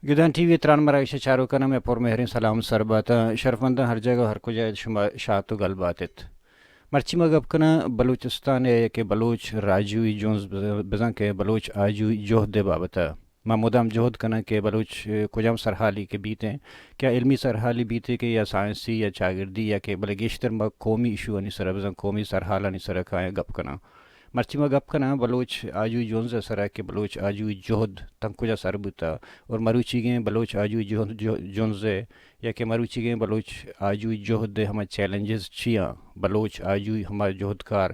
گدان T V تران مراگش ءِ چاروکاں مئے پر مہریں سلام سر بات اَنت۔ شرفمنداں ہر جاگہ ءُ ہر کجا اِت، شما شات ءُ گل بات اِت۔ مرچی ما گپ کناں بلوچستان ءِ کہ بلوچ راجوئی جنز بزاں، بزاں کہ بلوچ آجوئی جہد ءِ بابت ءَ۔ ما مدام جہد کناں کہ بلوچ، اے، کجام سرحالی کہ بیت ایں، کیا علمی سرحالی بیت کہ یا سائنسی یا چاگردی یا کہ، بلے گیشتر ما قومی ایشوانی سر ءَ بزاں قومی سرحالانی سر ءَ کایاں گپ کناں۔ مرچی ما گپ کناں بلوچ آجوئی جنز ءِ سر ءَ کہ بلوچ آجوئی جہد تاں کجا سر بوتا اور مروچیگیں بلوچ آجوئی جہد، جہ-، جنز ءِ یا کہ مروچیگیں بلوچ آجوئی جہد ءِ ہما چیلنجز چی آں؟ بلوچ آجوئی ہما جہدکار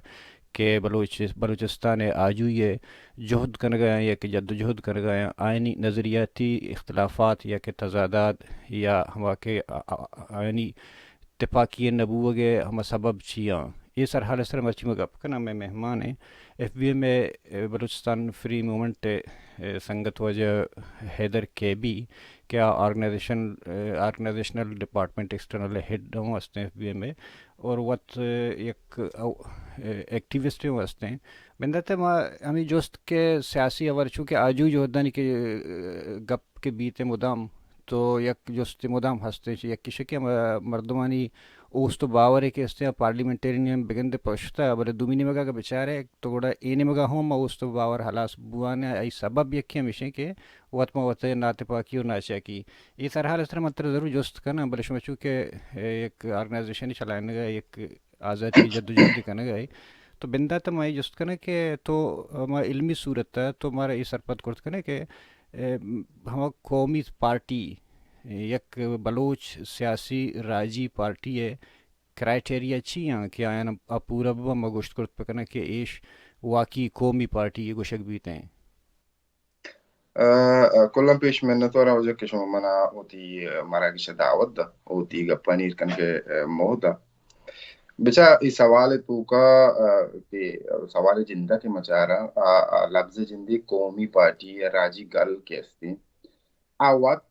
کہ بلوچ، بلوچستان ءِ آجوئی ءِ جہد کنگ ءَ آں یا کہ جدوجہد کنگ ءَ آں، آیانی نظریاتی اختلافات یا کہ تضادات یا ہما کہ آ-، آ-، آیانی تپاکی ءِ نہ بوگ ءِ ہما سبب چی آں؟ اے سرحال ءِ سر ءَ مرچی ما گپ کناں، مئے مہمان ایں ایف بی ایم ءِ، اے، بلوچستان فری موومنٹ ءِ، اے، سنگت واجہ حیدر کے بی کہ آ آرگنائزیشن، اے، آرگنائزیشنل ڈپارٹمنٹ ایکسٹرنل ہیڈ ہوں ہستیں ایف بی ایم ءِ اور وت، اے، یک، او، اے، ایکٹیوسٹ ہوں ہستیں۔ بندات ءَ ما ہمے جست کہ سیاسی ہبر چونکہ آجوئی جہدانی کہ، اے، گپ کہ بیت مدام تو یک جستے مدام ہستیں چہ یکے شکے ہم مردمانی اوست ءُ باورے کہ استیں پارلیمنٹیرین ہم بگندے پشتا، بلے دومی نیمگا کہ بچارے تو گڑا اے نیمگا ہم ما اوست ءُ باور ہلاس بوان ءَ، آئی سبب یکے ہمیشیں کہ وت ما وت ناتپاکی اور ناچاکی۔ اے سرحال ءِ سر ءَ من ترا ضرور جست کناں، بلے شما چونکہ، اے، یک آرگنائزیشن چلائینگ ءَ، یک آزادی جدوجہد کنگ ءَ، تو بندات ءَ ما اے جست کناں کہ تو ہما علمی صورت ءَ تو مارا اے سرپد کرت کنے کہ اے، ہما قومی پارٹی، یک بلوچ سیاسی راجی پارٹی ءِ کرائٹیریا چی آں کہ آیاں آ پورا بباں، ما گوشت کرت بکناں کہ ایش واقعی قومی پارٹی ءِ گوشگ بیت ایں؟ ءَ، ءَ، کلاں پیش منت وار آں واجہ کہ شما منا وتی مراگش ءَ دعوت دا، وتی گپانی ایر کنگ ءِ، ءَ، موہ دا۔ بچا اے سوال ءِ توکا، ءَ، کہ سوال ءِ جندا کہ مچاراں، آ، آ لبز ءِ جندے قومی پارٹی یا راجی گل کہ استیں، آ وت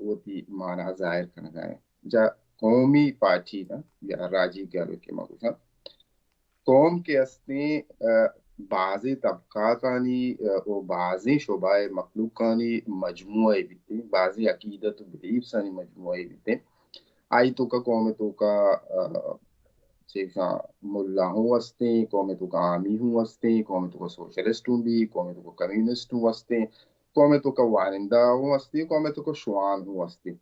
وتی مانا ظاہر کنگا ایں۔ جا قومی پارٹی نا یا راجی گل کہ ما گوشاں، قوم کہ استیں، ءَ، بازیں طبقاتانی، ءَ، و بازیں شعبہ ءِ مخلوقانی مجموعہ بیتیں، بازیں عقیدت و بلیفسانی مجموعہ بیتیں۔ آئی توکا قوم ءِ توکا، ءَ، چیزاں ملا ہوں استیں، قوم ءِ توکا عامی ہوں استیں، قوم ءِ توکا سوشلسٹ ہوں بی، قوم ءِ توکا کمیونسٹ ہوں استیں، قوم ءِ توکا وانندہ ہوں استیں، قوم ءِ توکا شوان ہوں استیں۔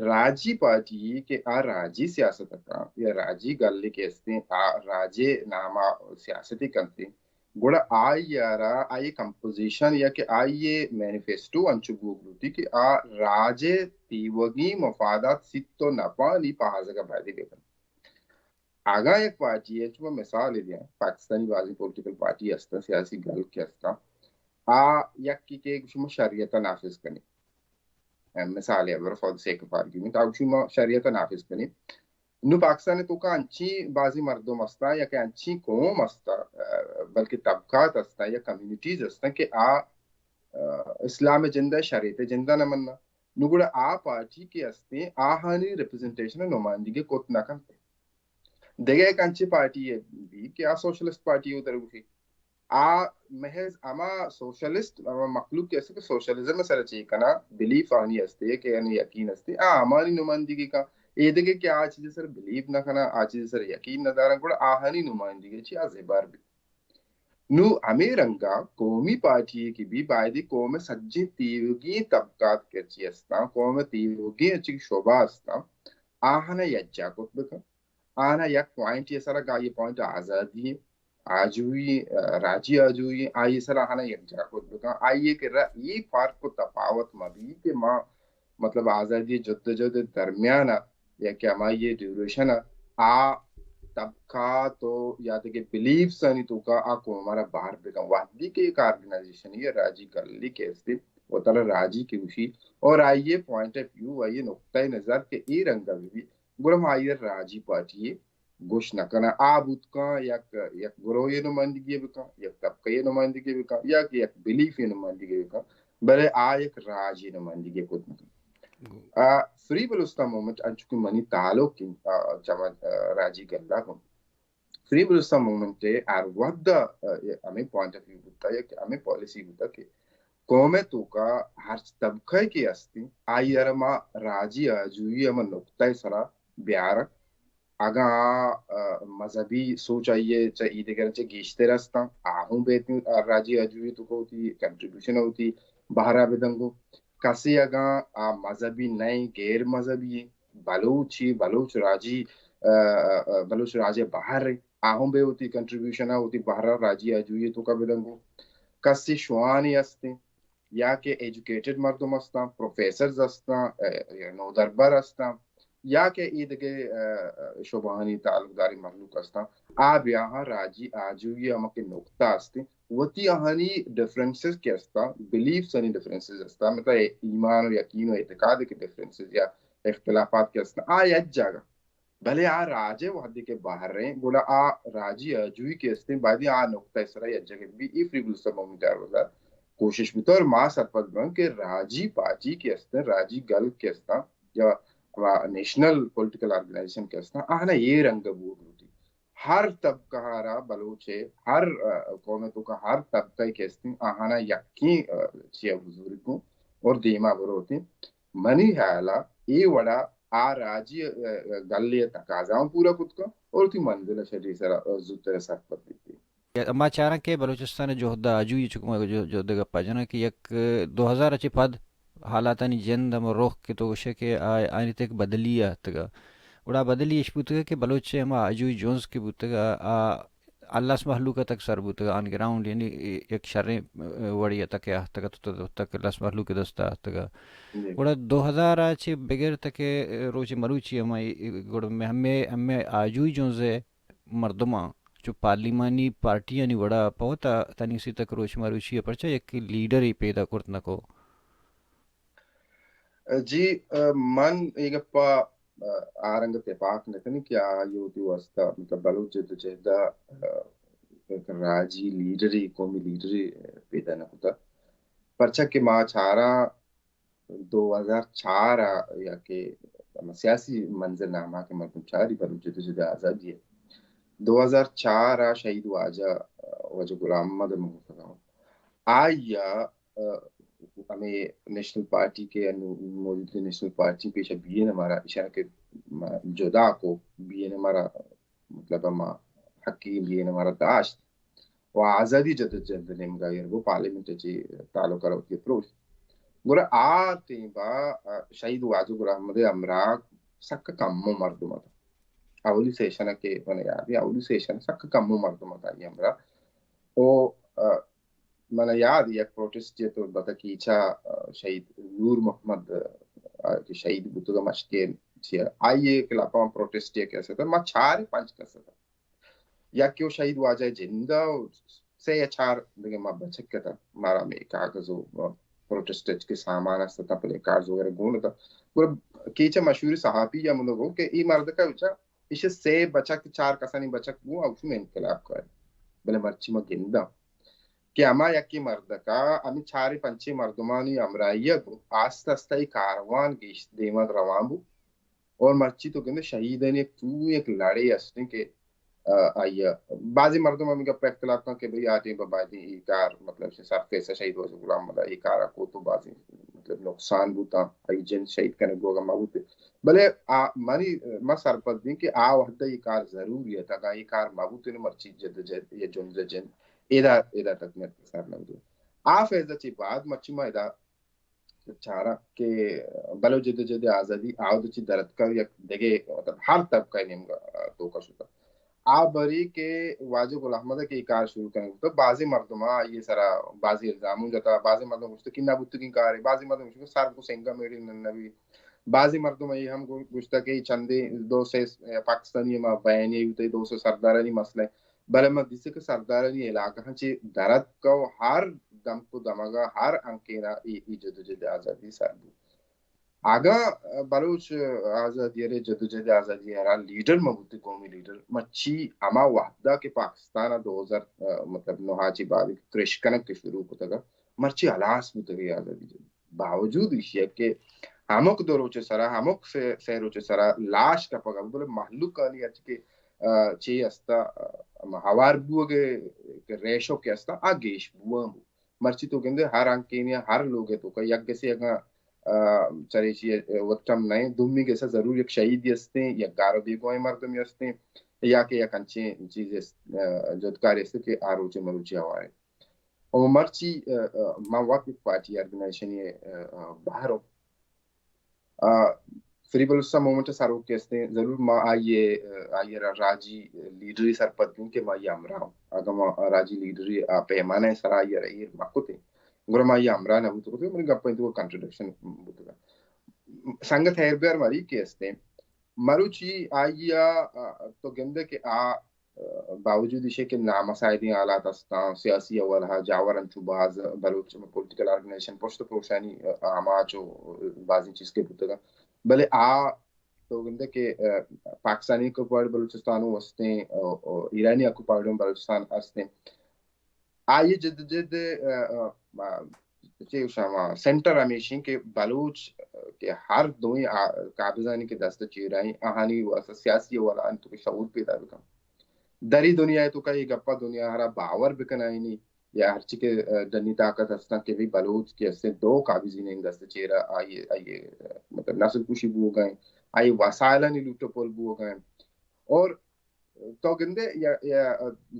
راجی پارٹی کہ آ راجی سیاست ءَ کاں یا راجی گل کہ استیں، آ راجے ناما سیاستے کنتیں، گڑا آئی ءَ را آئی کمپوزیشن یا کہ آئی مینیفیسٹو انچو بوگ لوٹی کہ آ راجے تیوگی مفادات سیت و نپانی پہازگ ءَ بایدے بکن۔ اگاں یک پارٹی ءَ، چو ما مثال دیاں، پاکستانی بازیں پولیٹیکل پارٹی ہستاں، سیاسی گل کہ ہستاں، آ یکے کہ شما شریعت ءَ نافذ کنیں، مثال ءَ، for the sake of argument، آ شما شریعت ءَ نافذ کنیں۔ نو پاکستان ءِ توکا انچیں بازیں مردم ہستاں یا کہ انچیں قوم ہستاں، ءَ، بلکہ طبقات ہستاں یا کمیونٹیز ہستاں کہ آ، ءَ، اسلام ءِ جند ءَ، شریعت ءِ جند ءَ نہ مناں۔ نو گڑا آ پارٹی کہ ہستیں، آہانی ریپرزنٹیشن ءُ نمائندگی کت نہ کنت۔ دگہ یک انچیں پارٹی ءَ بی کہ آ سوشلسٹ پارٹی ءَ در گوشی۔ آ محض ہما سوشلسٹ، ہما مخلوق کہ است کہ سوشلزم ءِ سر ءَ چے کناں، بلیف آنی استے کہ آنی یقین استے، آ ہمانی نمائندگی کن۔ اے دگہ کہ آ چیز ءِ سر بلیف نہ کناں، آ چیز ءِ سر یقین نہ داراں، گڑا آہانی نمائندگی چی آ زبر بی۔ نو ہمے رنگا قومی پارٹی کہ بی بایدی قوم ءِ سجیں تیوگیں طبقات کہ چی استاں، قوم ءِ تیوگیں چی شعبہ استاں، آہانا یکجا کت بکن۔ آہانا یک پوائنٹ ءِ سرا کہ آئی پوائنٹ آزادی ایں، آجوئی ایں، راجی آجوئی ایں، آئی سرا آہانا یکجا کت بکن۔ آئی کہ را اے فرق و تفاوت مہ بی کہ ما، مطلب، آزادی جدوجہد درمیان ءَ یا کہ ہمائی ڈیوریشن ءَ آ طبقات و یا دگہ بلیفس آنی توکا آ قوم ءَ را بہر بکن۔ وہدی کہ یک آرگنائزیشن یا راجی گلی کہ استی، و ترا راجی کہ گوشی، اور آئی پوائنٹ آف ویو، آئی نقطہ نظر کہ اے رنگا بی، گڑا ما آئی ءَ راجی پارٹی ءَ گوش نہ کناں۔ آ بوت کن یک، یک گروہے نمائندگی بکن، یک طبقے نمائندگی بکن، یا کہ یک بلیفے نمائندگی بکن، بلے آ یک راجے نمائندگی کت نہ کن۔ آ، فری بلوچستان موومنٹ انچو کہ منی تعلق انت، آ، چہ من، آ، راجی گلا گوں۔ فری بلوچستان موومنٹ ءِ ہر وھد ءَ، آ، ہمے پوائنٹ آف ویو بوتا یا کہ ہمے پالیسی بوتا کہ قوم ءِ توکا ہرچ طبقہ کہ ہستیں، آئی ءَ را ما راجی آجوئی ءِ ہما نقطہ ءِ سرا بیارگ۔ اگاں آ، آ، مذہبی سوچ آئی ءِ چہ ایدگراں چہ گیشتر ہستاں، آ ہوں بیت راجی آجوئی ءِ توکا وتی کنٹریبیوشن ءَ وتی بہر ءَ بدنگو۔ کسے اگاں آ مذہبی نئیں، غیر مذہبی ایں، بلوچے، بلوچ راجی، آ، آ، آ، بلوچ راج ءِ بہر ایں، آ ہوں بہ وتی کنٹریبیوشن ءَ وتی بہر ءَ راجی آجوئی ءِ توکا بدنگو۔ کسے شوانے ہستیں یا کہ ایجوکیٹڈ مردم ہستاں، پروفیسرز ہستاں، آ، یا نودربر ہستاں، یا کہ اے دگہ، آ، آ، شعبہانی تعلقداریں مہلوک ہستاں، آ بیاہاں راجی آجوئی ءِ ہما کہ نقطہ ہستیں، وتی آہانی ڈفرنسز کہ ہستاں، بلیفز آنی ڈفرنسز ہستاں، مطلب ایمان و یقین و اعتقاد کہ ڈفرنسز یا اختلافات کہ ہستاں، آ یک جاگہ۔ بلے آ راج ءِ وہدے کہ بہر ایں، گڑا آ راجی آجوئی کہ ہستیں، باید آ نقطہ ءِ سرا یک جاگہ بی۔ اے فریبل سب مومنٹ آر وزا کوشش بیتہ اور ما سرپد بن کہ راجی پارٹی کہ ہستیں، راجی گل کہ ہستاں، یا ہما نیشنل پولیٹیکل آرگنائزیشن کہ ہستاں، آہاں اے رنگ بوگ لوٹی۔ ہر طبقہ ءَ را بلوچ ءِ ہر، آ، قوم ءِ توکا ہر طبقہ کہ ہستیں، آہانا یکیں، آ، چیا بزرگ گوں اور دیما بروتیں۔ منی خیال ءَ اے وڑا آ راجی، آ، آ، گل ءِ تقاضا ہم پورا کت کن اور وتی منزل ءَ شری سرا، آ، زوتر سرپد بیت۔ ما چاراں کہ بلوچستان ءِ جہد ءِ آجوئی چکو جو، جو دگہ گپا جناں کہ یک دو ہزار ءَ چہ پد حالاتانی جند ہم رخ کہ تو گوشے کہ آ، آنی تک بدلی آتگا۔ گڑا بدلی اش بوتگا کہ بلوچ ءِ ہما آجوئی جنز کہ بوتگا، آ، آ لس مہلوک ءِ تک سر بوتگ، آن گراؤنڈ، یعنی یک شریں وڑے ءِ تک ءَ آتگ ات، تو تک لس مہلوک ءِ دست ءَ آتگ۔ جی۔ گڑا دو ہزار ءَ چہ بگر تک روچ مروچی ہمائی، گڑا مئے ہمے، ہمے آجوئی جنز ءِ مردماں چو پارلیمانی پارٹیانی وڑا پہ وتا تنیسی تک روچ مروچی ءَ پرچا یک لیڈرے پیدا کرت نہ کو؟ جی، آ، من اے گپ ءَ، آ، آ رنگ ءَ تپاک نہ کنیں کہ آئی ءَ وتی واستہ، مطلب، بلوچ جدوجہد ءَ، آ، یک راجی لیڈرے، قومی لیڈرے پیدا نہ کتگ۔ پرچا کہ ما چاراں دو ہزار چار ءَ یا کہ ہما سیاسی منظرنامہ کہ مردم چاری بلوچ جدوجہد آزادی ءِ، دو ہزار چار ءَ شہید واجہ، آ، واجہ غلام محمد ءَ من گوشتگ آں۔ آئی ءَ آ، ہمے نیشنل پارٹی کہ انو موجودہ نیشنل پارٹی پیش بی این ایم ءَ را اشارہ کہ ما جدا کو، بی این ایم ءَ را، مطلب، ہما حقی بی این ایم ءَ را داشت و آزادی جدوجہد نیمگا ایر بو، پارلیمنٹ ءَ چہ تعلق ءَ را وتی پروش۔ گڑا آ ٹیم ءَ، آ، شہید واجہ غلام محمد ءِ ہمراہ سک کمو مردم ات۔ اولی سیشن ءَ کہ من یاد ایں، اولی سیشن ءَ سک کمو مردم ات آئی ہمراہ۔ او، آ، من یاد یک پروٹسٹ جت و بتا کیچا، آ، شہید نور محمد، آ، کہ شہید بوتگ مشکین چیا، آئی ءِ خلاف ہم پروٹسٹ یک کس ات، ما چار پنچ کس ات۔ یکے و شہید واجہ جند ءَ و سے یا چار دگہ ما بچک ات، مارا ہمے کاغذ و پروٹسٹ ءِ کہ سامان است ات، پلے کارڈز وغیرہ گون ات۔ گڑا کیچا مشہور صحافی یا مندو گو کہ ای مردکا بچا ایشی سے بچک، چار کسانی بچک گوں اوشون انقلاب کاری۔ بلے مرچی ما گنداں کہ ہما یکیں مردکا ہمے چاریں پنچیں مردمانی ہمراہی ءَ گوں آستہ آستہ اے کاروان گیش دیما روان بو۔ اور مرچی تو گندے شہیدانی یک چو یک لڑے ہستیں کہ، آ، آئی ءَ بازیں مردم ہمے گپ ءَ اختلاف کن کہ بھئی آ ٹیم ءَ باید اے کار، مطلب، سرفیس ءَ شہید واجہ غلام محمد ءَ اے کار ءَ کت و بازیں، مطلب، نقصان بوتاں، آئی جند شہید کنگ بوگ ءَ مہ بوت۔ بلے آ منی، ما سرپد بیں کہ آ وہد ءَ اے کار ضروری ات، اگاں اے کار مہ بوتیں مرچی جدوجہد یا جنز ءِ جند ادا، ادا تک نہ سر نہ بوت۔ آ فیض ءَ چہ بعد مرچی ما ادا چاراں کہ بلوچ جدوجہد آزادی آود چہ درتکگ یک دگہ، مطلب، ہر طبقہ ءِ نیمگ ءَ توکا شتگ۔ آ بری کہ واجہ گل احمد ءَ کہ اے کار شروع کنگ بوتگ، بازیں مردماں آئی ءِ سرا بازیں الزاماں جتا، بازیں مردم گوشتگ کہ نہ بوتگیں کارے، بازیں مردم گوشتگ کہ سر گوں سنگ ءَ میڑی نہ، نہ بی۔ بازیں مردم اے ہم گو-، گوشتگ کہ چندے دو سے پاکستانی ما بیانیہ بوتگ، دو سے سردارانی مسئلہ، بلے من دیست کہ سردارانی علاقہ چہ درتک و ہر دمک و دمگا ہر انکینا ای، ای جدوجہد آزادی سر بوت۔ اگاں بلوچ آزادی ءِ جدوجہد آزادی ءِ را لیڈر مہ بوت، قومی لیڈر، مرچی ہما وہدا کہ پاکستان ءَ دو ہزار، مطلب، نو ءَ چہ بعد کرش کنگ کہ شروع کتگ، مرچی ہلاس بوتگ آزادی جدوجہد۔ باوجود ایشی ءَ کہ ہمک دو روچ ءِ سرا، ہمک سے، سے روچ ءِ سرا لاش کپگ ءَ بوت، بلے مہلوکانی ہرچی کہ، آ، چے استا، آ، ہوار بوگ ءِ کہ ریشو کہ استا، آ گیش بوان بوت۔ مرچی تو گندے ہر ہنکینیا ہر لوگے توکا یک گسے اگاں، آ، چریشی وقت ہم نئیں، دومی گسا ضرور یک شہیدی ہستیں، یک گار و بیگواہیں مردمی ہستیں، یا کہ یک انچیں چیزے است، آ، جہدکارے است کہ آ روچے مروچی ہواریں۔ و مرچی، آ، آ، ما وت یک پارٹی آرگنائزیشنے، آ، آ، بہر آ، فری بلوچستان موومنٹ ءِ سروک کہ استیں، ضرور ما آئی ءَ، آئی ءَ را راجی لیڈری سرپد بیں کہ ما آئی ءِ ہمراہ اوں۔ اگاں ما راجی لیڈری ءِ پیمانہ ءِ سرا آئی ءَ را ایر مہ کتیں، گڑا ما آئی ءِ ہمراہ نہ بوت کتیں، منی گپ ءِ توکا کنٹرڈکشن بوتگ۔ سنگت ہیربیار مری کہ استیں، مروچی آئی ءَ، آ، تو گندے کہ آ باوجود ایشی کہ نامساعدیں حالات استاں، سیاسی حوالہ ءَ جاور انچو باز بلوچ پولیٹیکل آرگنائزیشن پشت پروشانی آماچ و بازیں چیز کہ بوتگاں، بلے آ تو گندے کہ، آ، پاکستانی آکوپائیڈ بلوچستان و استیں، آ، آ، ایرانی آکوپائیڈ بلوچستان استیں۔ آئی جدوجہد، آ، آ، آ، چے گوشاں ما، سینٹر ہمیشیں کہ بلوچ، آ، کہ ہر دوئیں، آ، قابضانی کہ دست چیرائیں، آہانی واسطہ سیاسی حوالہ آنی تو کہ شعور پیدا بکن۔ دری دنیا ءِ توکا اے گپا دنیا ہرا باور بکنائینی یا ہرچی کہ، آ، ڈنی طاقت ہستاں کہ بھئی بلوچ کہ ہستیں دو قابضی نے دست چیرا آئی، آئی، آ، مطلب نسل کشی بوگا ایں، آئی وسائلانی لوٹ و پل بوگا ایں۔ اور تو گندے یا، یا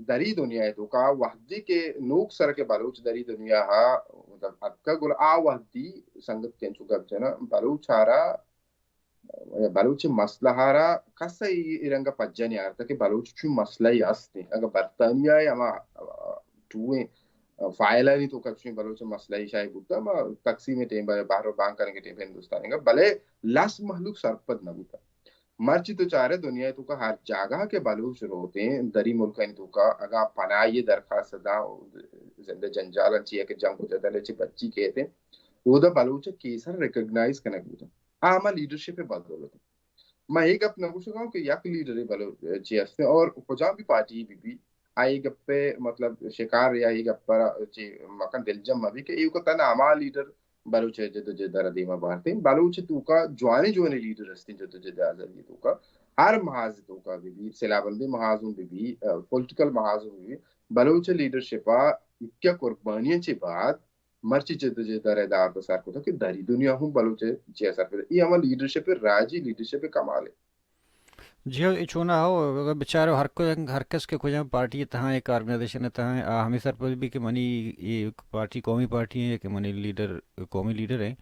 دری دنیا ءِ توکا وہدی کہ نوک سر کہ بلوچ دری دنیا ءَ مطلب اتکا گڑا آ وہدی سنگت کہ انچو گپ جناں بلوچ ءَ را، بلوچ مسئلہ ءَ را کس ءَ اے، اے رنگ ءَ پجہ نیارتہ کہ بلوچ چون مسئلہ ای ہستیں۔ اگہ برطانیہ ءِ ہما ٹوئیں فائلانی توکا چون بلوچ مسئلہ ای شاید بوتا، ما تقسیم ٹیم ءَ بہر و بانگ کنگ ٹیم ءَ ہندوستان ءَ، بلے لس مہلوک سرپد نہ بوتا۔ مرچی تو چارے دنیا ءِ توکا ہر جاگہ کہ بلوچ روتیں، دری ملکانی توکا اگاں پناہی درخواست داں، زندہ جنجالاں چی کہ جنگ و جدل چی بچی کیتیں، اودا بلوچ کیسر ریکگنائز کنگ بوتن۔ آ ہما لیڈرشپ بدولت۔ ما اے گپ نہ گوشگاں کہ یک لیڈرے بلوچ چی ہستیں اور کجام بھی پارٹی بہ بی، آ اے گپ ءِ مطلب شکار یا اے گپ ءَ را چی مکن دلجم مہ بی کہ ایوک تن ہما لیڈر بلوچ ءِ جدوجہد ءَ را دیما بارتیں۔ بلوچ ءِ توکا جوانیں جوانیں لیڈر ہستیں جدوجہد آزادی ءِ توکا۔ ہر محاذ ءِ توکا بہ بی، سلاہ بندیں محاذ اوں بہ بی، آ، پولیٹیکل محاذ اوں بہ بی، بلوچ ءِ لیڈرشپ ءَ ایکیا قربانیاں چہ بعد مرچی جدوجہد ءَ را دار تو سر کتگ کہ دری دنیا ہوں بلوچ ءِ چی اثر پیدا۔ اے ہما لیڈرشپ ءِ، راجی لیڈرشپ ءِ کمال ءِ۔ جی ہو، اے چونا ہو، اگر بچارو ہر کو-، ہر کس کہ کجام پارٹی ءِ تہا، یک آرگنائزیشن ءِ تہا، آ ہمے سرپد بی کہ منی اے پارٹی قومی پارٹی ایں یا کہ منی لیڈر قومی لیڈر ایں۔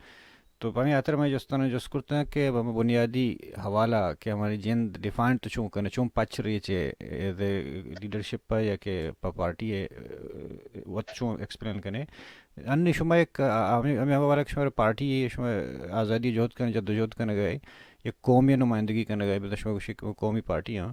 تو پہ ہمے ہاتر من جستاں جست کرتاں کہ ہمے بنیادی حوالہ کہ ہماری جند ڈیفائن تو چون کنے، چون پچ ریچے، ایز اے لیڈرشپ ءَ یا کہ پہ پارٹی ءَ، وت چون ایکسپلین کنے۔ انی شما یک، آ، ہمے، ہمے حوالہ کہ شما پارٹی ءَ، شما آزادی جہد کن، جدوجہد کنگ ءَ، یک قومی نمائندگی کنگ ءَ، بلے شما گوشی کہ قومی پارٹی آں۔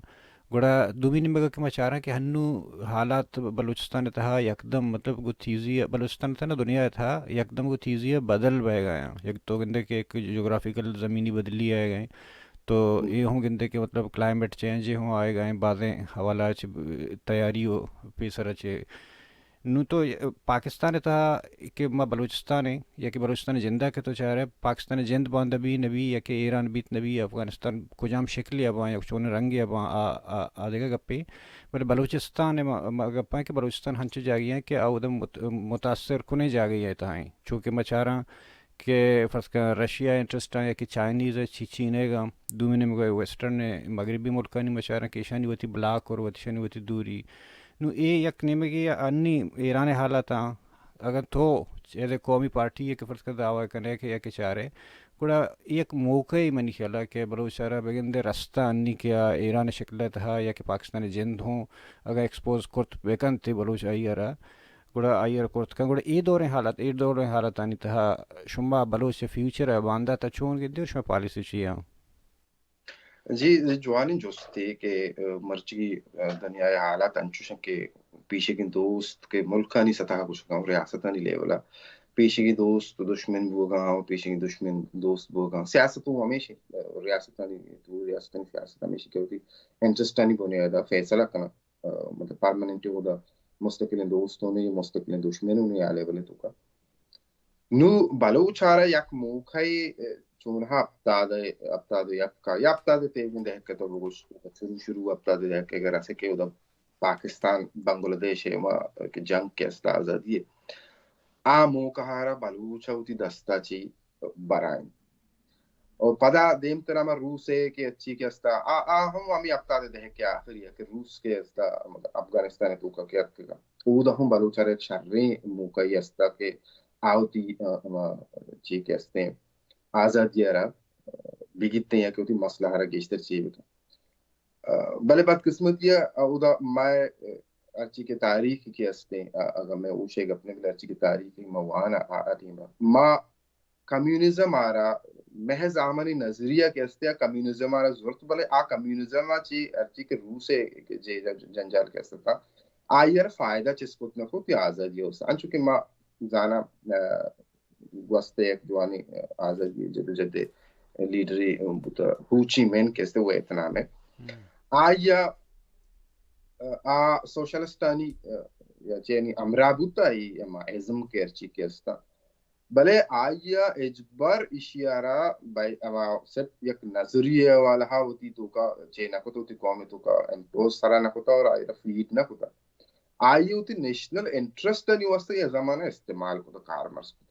گڑا دومی نیمگ ءَ کہ ما چاراں کہ ہنو حالات بلوچستان ءِ تہا یکدم مطلب گوں تیزی ءَ، بلوچستان ءِ تہا نہ دنیا ءِ تہا یکدم گوں تیزی ءَ بدل بئیگ ءَ آں۔ یک تو گندے کہ یک جیوگرافیکل زمینی بدلی آئیگ ءَ ایں۔ تو اے ہوں گندے کہ مطلب کلائمیٹ چینج ہوں آئیگ ءَ ایں، بازیں حوالہ چہ تیاری و پیسر چہ نوں تو پاکستان ءِ تہا کہ ما بلوچستان ایں یا کہ بلوچستان ءِ جند ءَ کہ تو چارئے، پاکستان ءِ جند باندا بی نہ بی یا کہ ایران بیت نہ بی، افغانستان کجام شکلے ءَ باں یا چونیں رنگے ءَ باں، آ، آ، آ دگہ گپے۔ بلے بلوچستان ءِ ما، ما گپاں کہ بلوچستان ہنچو جاگہے ایں کہ آ اودا مت-، متاثر کنیں جاگہے ءِ تہا ایں۔ چونکہ ما چاراں کہ فرض کن رشیا ءِ انٹرسٹ آں یا کہ چائنیز ءِ چی-، چین ءِ گاں، دومی نیمگ ءَ ویسٹرن ءِ مغربی ملکانی ما چاراں کہ ایشانی وتی بلاک اور وتی، ایشانی وتی دوری۔ نوں اے یک نیمگے انی ایران ءِ حالت آں۔ اگاں تو ایز اے قومی پارٹی ءَ کہ فرض کن دعویٰ کنے کہ یا کہ چارے، گڑا یک موقعے منی خیال ءَ کہ بلوچ ءَ را بگندے رستہ انی کہ آ ایران ءِ شکل ءِ تہا یا کہ پاکستان ءِ جند ہوں اگاں ایکسپوز کرت بکنت بلوچ آئی ءَ را، گڑا آئی ءَ را کرت کن۔ گڑا اے دوریں حالت، اے دوریں حالتانی تہا شما بلوچ ءِ فیوچر ءَ باندات ءَ چون گندے اور شما پالیسی چی آں؟ جی، جوانیں جستے کہ، آ، مرچی، آ، دنیا ءِ حالات انچوش انت کہ پیشگیں دوست کہ ملکانی سطح ءَ گوشگ ءَ آں، ریاستانی لیول ءَ پیشگیں دوست دشمن بوگ ءَ آں، پیشگیں دشمن دوست بوگ ءَ آں۔ سیاست ہوں ہمیش انت، آ، ریاستانی، تو ریاستانی سیاست ہمیش انت کہ وتی انٹرسٹانی بنیاد ءَ فیصلہ کناں۔ آ، مطلب پرماننٹ اودا مستقلیں دوست ہوں نے، مستقلیں دشمن ہوں نے، آ لیول ءِ توکا۔ نوں بلوچ ءَ را یک موقعے، آ، چونہا ہپتاد ءُ، ہپتاد ءُ یک ءَ یا ہپتاد ءُ تیوگیں دہک ءَ تو بگوش، شروع، شروع ہپتاد ءُ یک ءَ اگر اسے کہ اودا پاکستان، بنگلہ دیش ءِ ما کہ جنگ کہ است آزادی ءِ۔ آ موقع ءَ را بلوچ ءَ وتی دست ءَ چی برائیں۔ اور پدا دیمترا ما روس ءَ کہ اچی کہ استا، آ، آ ہم ہمیں ہفتاد ءِ دہک ءِ آخری ءَ کہ روس کہ استا، مطلب، افغانستان ءِ توکا کہ اتکگا۔ اودا ہم بلوچ ءَ را یک شریں موقعے استا کہ آ وتی، آ، ہما چی کہ استیں آزادی ءَ را، آ، بگیتیں یا کہ وتی مسئلہ ءَ را گیشتر چی بکن۔ آ، بلے بدقسمتی ءَ اودا مئے، آ، ہرچی کہ تاریخ کہ استیں، آ، اگاں مئے ہوش ءِ گپ نہ بلے ہرچی کہ تاریخ ما وان آ، آ ٹیم ءَ ما کمیونزم ءَ را محض آمنی نظریہ کہ استے آ کمیونزم ءَ را زرت، بلے آ کمیونزم ءَ چی ہرچی کہ روس ءِ جے جنجال کہ استا، آئی ءَ را فائدہ چست کت نہ کت یا آزادی ءَ است۔ انچو کہ ما زاناں، آ، گوستہ یک جوانیں آزادی جدوجہد لیڈرے بوتا، ہو چی مین کہ استے ویتنام ءِ۔ آئی ءَ، آ، سوشلسٹانی، آ، یا چہ یعنی ہمراہ بوتا، آئی ہما ازم کہ ہرچی کہ استا۔ بلے آئی ءَ ہچبر ایشی ءَ را بہ-، ہما صرف یک نظریہ ءِ حوالہ ءَ وتی توکا چے نہ کت، وتی قوم ءِ توکا امپوز سرا نہ کتا اور آئی ءَ را فیڈ نہ کتا۔ آئی ءَ وتی نیشنل انٹرسٹ آنی واسطہ یہ زمانہ استعمال کتا، کارمرز کتا۔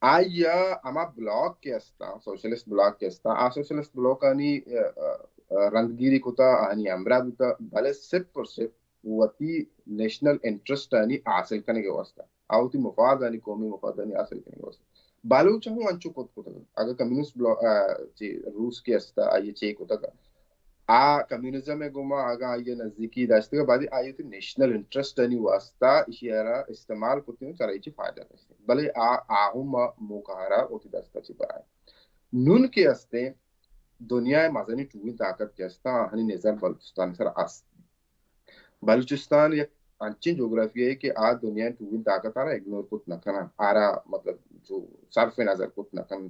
آئی ءَ ہما بلاک کہ استا، سوشلسٹ بلاک کہ استا، آ سوشلسٹ بلاک آنی، آ، آ، آ، رندگیری کتا، آنی ہمراہ بوتا، بلے صرف اور صرف وتی نیشنل انٹرسٹ آنی حاصل کنگ ءِ واسطہ، آ وتی مفاد آنی، قومی مفاد آنی حاصل کنگ ءِ واسطہ۔ بلوچ ہم انچو کت کتگ۔ اگاں کمیونسٹ بلا-، آ، چی روس کہ استا، آئی ءَ چے کتگ؟ آ کمیونزم ءِ گوما اگاں آئی ءَ نزدیکی داشتگ، بعد آئی ءَ وتی نیشنل انٹرسٹ آنی واسطہ ایشی ءَ را استعمال کتیں، سر ایشی فائدہ داشتیں۔ بلے آ، آ ہم موقع ءَ را وتی دست ءَ چی برائیں۔ نون کہ استیں، دنیا ءِ مزنیں ٹوہیں طاقت کہ استا، آہانی نظر بلوچستان سر است۔ بلوچستان یک انچیں جغرافیہ ءِ کہ آ دنیا ءِ ٹوہیں طاقت ءَ را اگنور کت نہ کناں، آ را مطلب جو صرف نظر کت نہ کناں۔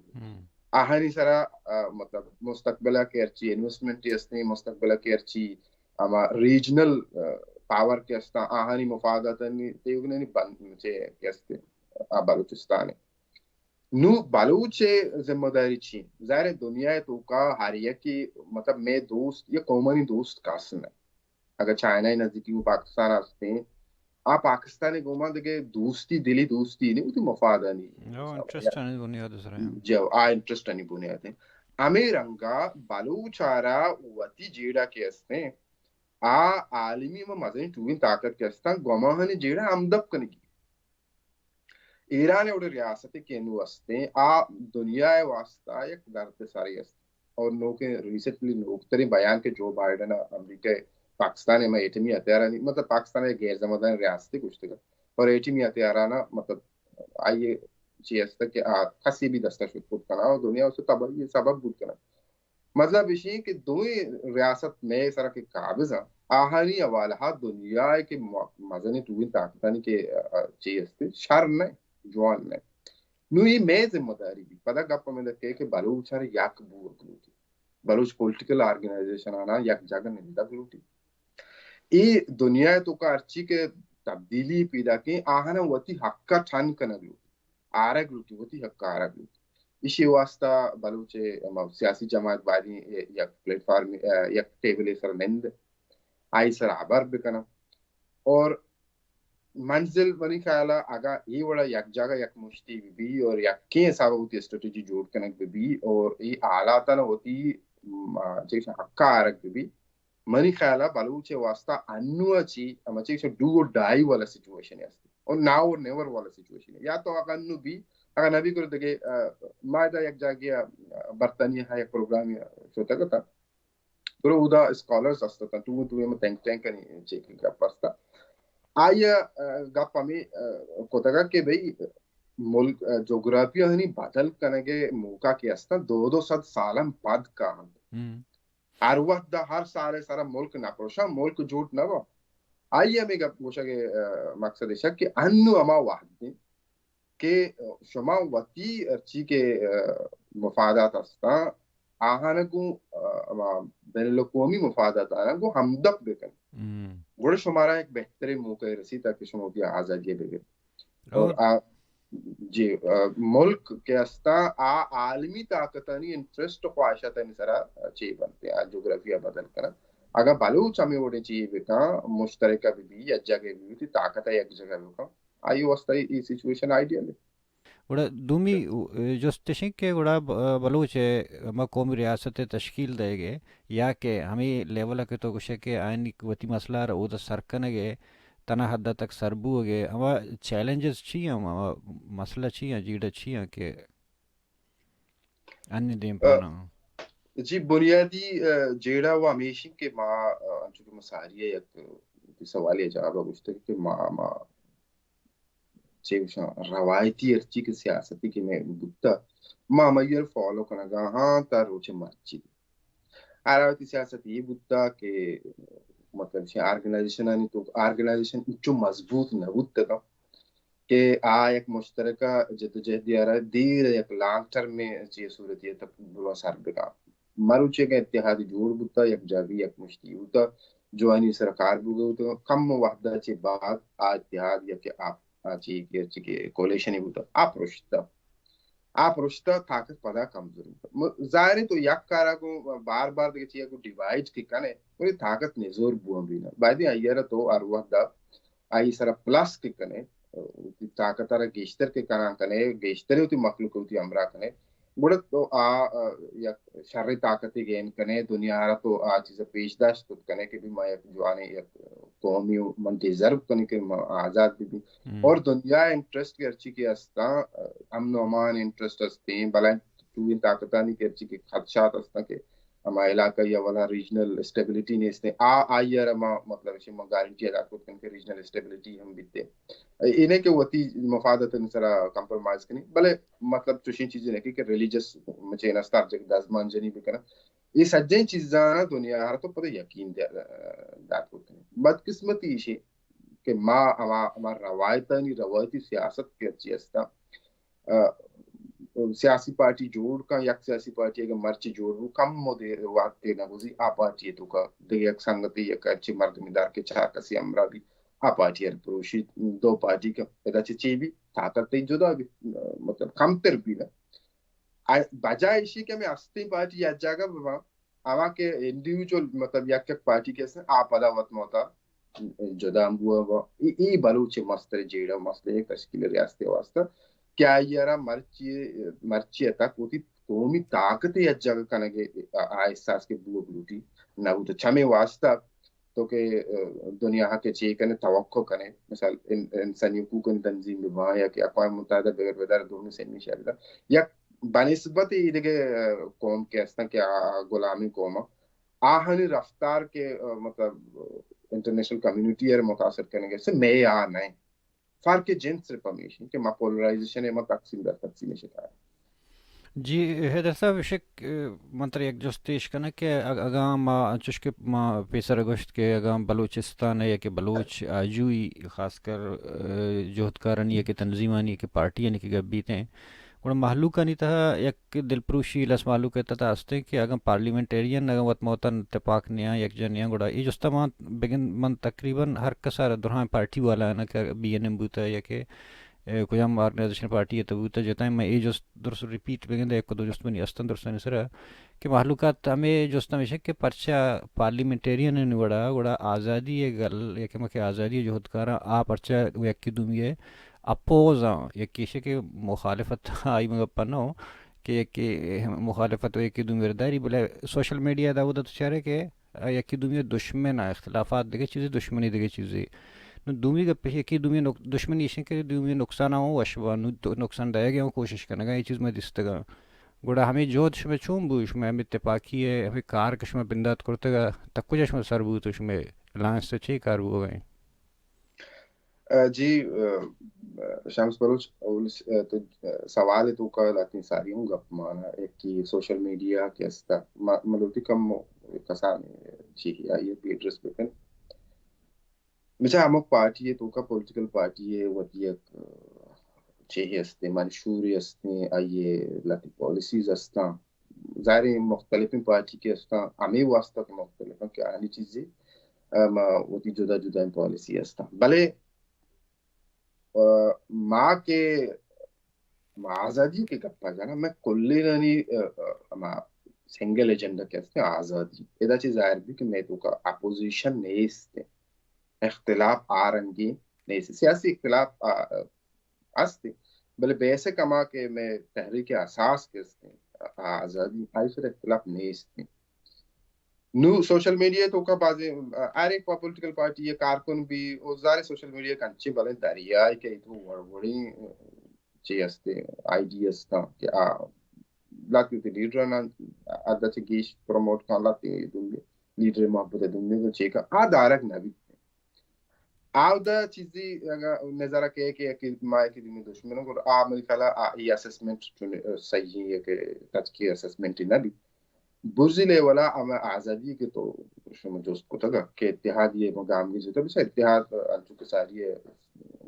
آہانی سرا، آ، مطلب مستقبل ءَ کہ ہرچی انویسٹمنٹ استیں، مستقبل ءَ کہ ہرچی ہما ریجنل، آ، پاور کہ استاں، آہانی مفادات آنی تیوگنانی بند چے کہ استیں، آ بلوچستان ءِ۔ نو بلوچ ءِ ذمہ داری چی؟ ظاہر ہے دنیا ءِ توکا ہر یکے، مطلب، مئے دوست یا قومانی دوست کس نہ۔ اگاں چائنا ءِ نزدیکی گوں پاکستان ءَ استیں، آ پاکستان ءِ گوما دگہ دوستی، دلی دوستی نہ، وتی مفاد آنی، انٹرسٹ آنی بنیاد ءِ سرا۔ جو آ انٹرسٹ آنی بنیاد ءَ۔ ہمے رنگا بلوچ ءَ را وتی جیڑہ کہ استیں، آ عالمی ہما مزنیں ٹوہیں طاقت کہ استاں، گوما آہانی جیڑہ ہمدپ کنگی۔ ایران ءِ وڑیں ریاستے کہ نو استیں، آ دنیا ءِ واسطہ یک درد سرے است۔ اور نوکیں ریسنٹلی نوکتریں بیان کہ جو بائیڈن ءَ امریکہ ءَ پاکستان ءِ ما ایٹمی ہتھیارانی، مطلب پاکستان ءَ غیر ذمہ داریں ریاستے گوشتگ ات اور ایٹمی ہتھیارانا، مطلب، آئی ءِ چی است کہ آ کسی بھی دستا شت کت کناں اور دنیا اسے تباہی ءِ سبب بوت کناں۔ مطلب ایشی کہ دوئیں ریاست مئے سرا کہ قابض آں، آہانی حوالہ ءَ دنیا ءِ کہ م-، مزنیں ٹوہیں طاقتانی کہ، آ، چی است، شر نہ، جوان نہ۔ نو اے مئے ذمہ داری بی۔ پدا گپ ہمیں لگے کہ بلوچ ہر یک بوگ لوٹی۔ بلوچ پولیٹیکل آرگنائزیشن آنا یک جگہ نندگ لوٹی۔ اے دنیا ءِ توکا ہرچی کہ تبدیلی پیداکیں، آہانا وتی حق ءَ ٹھن کنگ لوٹی، آرگ لوٹی، وتی حق ءَ آرگ لوٹی۔ ایشی واسطہ بلوچ ءِ، ہما، سیاسی جماعت بایدیں یک پلیٹ فارم، یک ٹیبل ءِ سر نند، آئی سر ہبر بکناں۔ اور منزل منی خیال ءَ اگاں اے وڑا یک جاگہ یک مشتی بہ بی اور یکیں حساب ءَ وتی اسٹریٹجی جوڑ کنگ بہ بی اور اے حالاتاں وتی، م-، چیز حق ءَ آرگ بہ بی، منی خیال ءَ بلوچ ءِ واسطہ انو ءَ چی ہما چیز ڈو اور ڈائی والا سچویشن است اور ناؤ اور نیور والا سچویشن۔ یا تو اگاں انو بی، اگاں نہ بی گڑا دگہ، آ، ما ادا یک جاگہ، آ، برطانیہ ءَ یک پروگرامے شتگ اتاں۔ گڑا اودا اسکالرز است اتاں، ٹوہیں ٹوہیں ہم تھنک ٹینک آنی چی کہ گپ است۔ آئی ءَ، آ، گپ ہمے، آ، کتگ کہ بھئی ملک، آ، جغرافیہ آنی بدل کنگ ءِ موقع کہ است، دو دو سد سال ہم پد کاینت۔ ہر وھد ءَ ہر سال ءِ سرا ملک نہ پروشاں، ملک جوڑ نہ باں۔ آئی ءِ ہمے گپ گوشگ ءِ، آ، مقصد ایش کہ انو ہما وھد انت کہ شما وتی ہرچی کہ، آ، مفادات ہستاں، آہاں گوں، آ، ہما بین الاقوامی مفادات آناں گوں ہمدپ بکن۔ گڑا شمارا یک بہتریں موقع رسیت تاکہ شما وتی آزادی بگر۔ اور آ، جی، آ، ملک کہ ہستاں، آ عالمی طاقتانی انٹرسٹ و خواہشاتانی سرا چی بنت، آ جغرافیہ بدل کنن۔ اگاں بلوچ ہمے وڑیں چی بکن، مشترکہ بہ بی، یک جگہ بہ بی، وتی طاقت یک جگہ بکن، آئی واسطہ اے سچویشن آئیڈیل ہے۔ گڑا دومی، اے، جست اش انت کہ گڑا ب-، بلوچ ء ہما قومی ریاست ء تشکیل دئیگ ء یا کہ ہمے لیول ء کہ تو گوشئے کہ آیانی وتی مسئلہ ء را اودا سر کنگ ء تنا حد ء تک سر بوگ ء ہما چیلنجز چی ہیں، ہما مسئلہ چی ہیں، جیڑہ چی ہیں کہ انی دیم پانا؟ جی، بنیادی، ا، جیڑہ و ہمیش انت کہ ما، ا، انچو کہ ما ساری ء یک سوالے ء جواب ء گوشتگ کہ ما، ما چے گوشاں، روایتی ہرچی کہ سیاستی کہ مئے بوتہ، ما ہمائی ء فالو کنگا ہاں تا روچ مرچی۔ ہرا وتی سیاست اے بوتہ کہ مطلب چہ آرگنائزیشنانی تو آرگنائزیشن انچو مضبوط نہ بوتگ کہ آ یک مشترکہ جدوجہدی ء را دیر یک لانگ ٹرم چی صورتی ء تک بلوا سر بکاں۔ مروچی کہ اتحاد جوڑ بوتہ، یک جاگہی یک مشتی بوتہ، جوانی سر کار بوگا بوتہ، کم وہدہ چہ بعد آ اتحاد یا کہ آ، آ چی کہ، چی کہ کولیشنی بوتہ، آ پرشتہ۔ آ پرشتہ، طاقت پدا کمزور بوتہ۔ م-، ظاہر ہے تو یک کارا کو بار بار دگہ چیا کو ڈیوائیڈ کہ کنے، ولی طاقت نزور بوان بینا۔ بعدی آئی ء را تو ہر وہدہ آئی سرا پلس کہ کنے، وتی طاقت ء را گیشتر کہ کنان کنے، گیشتر وتی مخلوق وتی ہمراہ کنے، گڑا تو آ، آ، یک شریں طاقتے گین کنے، دنیا ء را تو آ چیز پیش داشت کت کنے کہ بھی ما یک جوانیں یک قومی و من ڈیزرو کنی کہ ما آزاد بہ بی۔ اور دنیا انٹرسٹ کہ ہرچی کہ ہستاں، امن و امان انٹرسٹ ہستیں، بلائیں چوئیں طاقتانی کہ ہرچی کہ خدشات ہستاں کہ ہما علاقہ یا والا ریجنل اسٹیبلٹی نیست، آ، آئی ء را ما، مطلب، اسی ما گارنٹی ادا کت کن کہ ریجنل اسٹیبلٹی ہم بیتے۔ اے نہ کہ وتی مفادات سرا کمپرومائز کنی، بلے مطلب چوشیں چیزے نہ کہ، کہ ریلیجس مچین استار جگ دزمان جنی بکنن۔ اے سجیں چیزاں دنیا ہر تو پتہ یقین دے-، دات کت کنی۔ بدقسمتی ایشی کہ ما ہما، ہما روایتانی، روایتی سیاست کہ چی ہستاں، ء، سیاسی پارٹی جوڑ کن، یک سیاسی پارٹی اگر مرچی جوڑ بو، کم مدے وقت نہ گوزی، آ پارٹی تو کا دگہ یک سنگتی یک اچھی مردمی دار کہ چار کسی ہمراہ بی، آ پارٹی ہر پروشی، دو پارٹی کا ادا چی چی بی، طاقت تی جدا بی، مطلب کم تر بی نہ۔ آ، بجائے ایشی کہ ہمیں ہستیں پارٹی یک جاگہ بباں، ہما کہ انڈیویجول، مطلب یک یک پارٹی کہ ہستن، آ پدا وت موتا جدا بوا با۔ ای، ای بلوچ مستر جیڑہ، مستر تشکیل ریاست واسطہ کہ آئی را مرچی، مرچی تک وتی قومی طاقت یک جاگہ کنگے آ، آ احساس کہ بو بلوٹی نہ بوت۔ چمے واسطہ تو کہ، ا، دنیا ء کہ چے کنے توقع کنے، مثال ان-، انسانی حقوقانی تنظیم بہ باں یا کہ اقوام متحدہ بگر بدار دومی سیمی شہر دا، یک بنسبت ای دگہ، ا، قوم کہ ہستن کہ آ، آ غلامی قوم آ، آہانی رفتار کہ، ا، مطلب انٹرنیشنل کمیونٹی ء متاثر کنگے سے میں آ نہیں۔ فرق جنس صرف ہمیش انت کہ ما پولرائزیشن ء ما تقسیم در تقسیم ء شکار۔ جی حیدر صاحب، شک، من ترا یک جستے اش کناں کہ اگ-، اگاں ما انچوش کہ ما پیسر گوشت کہ اگاں بلوچستان ء یا کہ بلوچ آجوئی خاص کر، ء، جہدکارانی یا کہ تنظیمانی یا کہ پارٹیانی کہ گپ بیت ایں، گڑا مہلوکانی تہا یک دلپروشی لس مہلوک ء تہا است ایں کہ اگاں پارلیمنٹیرین اگاں وت موتن تپاک نیاں، یکجا نیاں، گڑا اے جستا ما بگن من تقریباً ہر کسا را درہائیں پارٹی والا آناں کہ بی این ایم بوتا یا کہ، اے، کجام آرگنائزیشن پارٹی ء تہ بوتا، جتائیں من اے جست درست ریپیٹ بگندے، یک دو جست منی استن درستانی سرا کہ مہلوکات ہمے جست ہمیشہ کہ پرچا پارلیمنٹیرین وڑا، گڑا آزادی ء گل یا کہ مکہ آزادی ء جہدکاراں آ پرچا یکی دومی ء اپوز آں، یکی ایشی کہ مخالفت آئی مگہ پنو کہ یکی مخالفت و یکی دومی ورداری، بلے سوشل میڈیا دا ودا تو چارے کہ یکی دومی دشمن آ، اختلافات دگہ چیزے، دشمنی دگہ چیزے۔ نو دومی گپ یکی دومی نق-، دشمنی ایشن کہ دومی نقصان آ وش با، نو تو نقصان دایگے ہوں کوشش کنگا، یہ چیز میں دستگا۔ گڑا ہمیں جہد شما چون بو، شما ہمیں تپاکی ہے، ہمیں کار کہ شما بندات کرتگا، تک کجا شما سر بو تو شما الائنس تو چے کار بو گئے؟ ء، جی، ء، شمس بلوچ، اول س-، ء، تو، ء، سوال ء توکا لہتیں ساری ہوں گپ مانا، یکی سوشل میڈیا کہ استا، ما-، ملوتی کم کسان چی آئی پہ ایڈریس بکن۔ مچا ہمک پارٹی ء توکا پولیٹیکل پارٹی ء وتی یک، ء، چیہے استیں، منشورے استیں، آئی ء لہتیں پالیسیز استاں۔ ظاہر ہے مختلفیں پارٹی کہ استاں، ہمے واسطہ کہ مختلف ہیں کہ آنی چیزے، ء، ما وتی جدا جدا پالیسی استاں۔ بلے، ء، ما کہ ما آزادی کہ گپا جناں، میں کلینانی، ء، ء، ہما سنگل ایجنڈا کہ استیں آزادی۔ ادا چہ ظاہر بی کہ میں توکا اپوزیشن نیست۔ اختلاف آ رنگیں نیست. سیاسی اختلاف آ، است، بلے بیسک ہما کہ میں تحریک اساس کہ است، آزادی، آئی سر اختلاف نیست. نو سوشل میڈیا تو کا بازیں، ہر ایک پولیٹیکل پارٹی یا کارکن بھی او ظاہر سوشل میڈیا کا انچیں بلے دریائے کہ تو وڑ وڑیں چی است، آئیڈیا است کہ آ لاتی تے لیڈر نا ادا چہ گیش پروموٹ کن، لاتی دنیا لیڈر محبت دنیا چیکا آ دارگ نہ بیت. آودا چیزی اگا نظر کئے کہ، کہ ما کہ دیمی دشمن گڑا آ منی خیالا آ ای اسسمنٹ چون صحیح ہے کہ تچکی اسسمنٹ نہ بیت. برزی لیولا ہمے آزادی کہ تو شما جست کتگ کہ اتحادی ما گامگیج بوتگ، بچار اتحاد انچو کہ ساری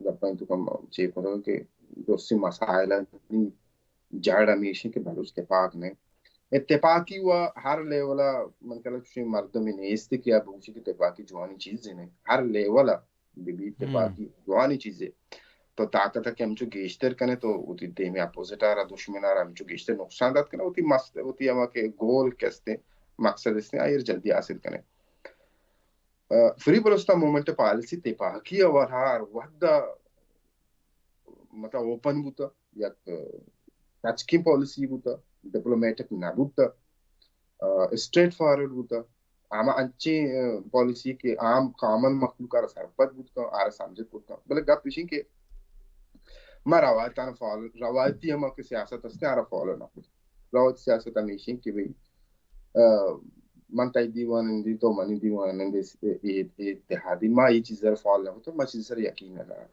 گپاں تو کم چے کتگ کہ درستی مسائل جڑ ہمیش کہ بلوچ تپاک نہ. اتپاکی و ہر لیولا من کلا چوشیں مردمی نیست کہ آ بگوشی کہ تپاکی جوانی چیز نہ. ہر لیولا بہ بیت تپاکی جوانی چیزے. تو طاقت کہ ہمچو گیشتر کنے تو وتی دیمی اپوزٹ آرا، دشمن آرا ہمچو گیشتر نقصان دات کنے، وتی مست، وتی ہما کہ گول کہ استیں، مقصد استیں، آئیر جلدی حاصل کنے. فری بلوچستان موومنٹ پالیسی تپاکی اور ہر وحدہ مطلب اوپن بوتا، یک ٹچکی پالیسی بوتا، ڈپلومیٹک نہ بوتا، اسٹریٹ فارورڈ بوتا. ہما انچیں پالیسی کہ عام کامن مخلوق آرا سرپد بوت کن، آرا سمجھت بوت کن. بلے گپ اشیں کہ ما روایتان فالو، روایتی ہما کہ سیاست است آرا فالو نہ کت. روایتی سیاست ہمیشیں کہ بھئی من تئی دیوان اندی، تو منی دیوان اندی، اتحادی، ما یہ چیز فالو نہ کت، ما چیز سر یقین نہ دارم.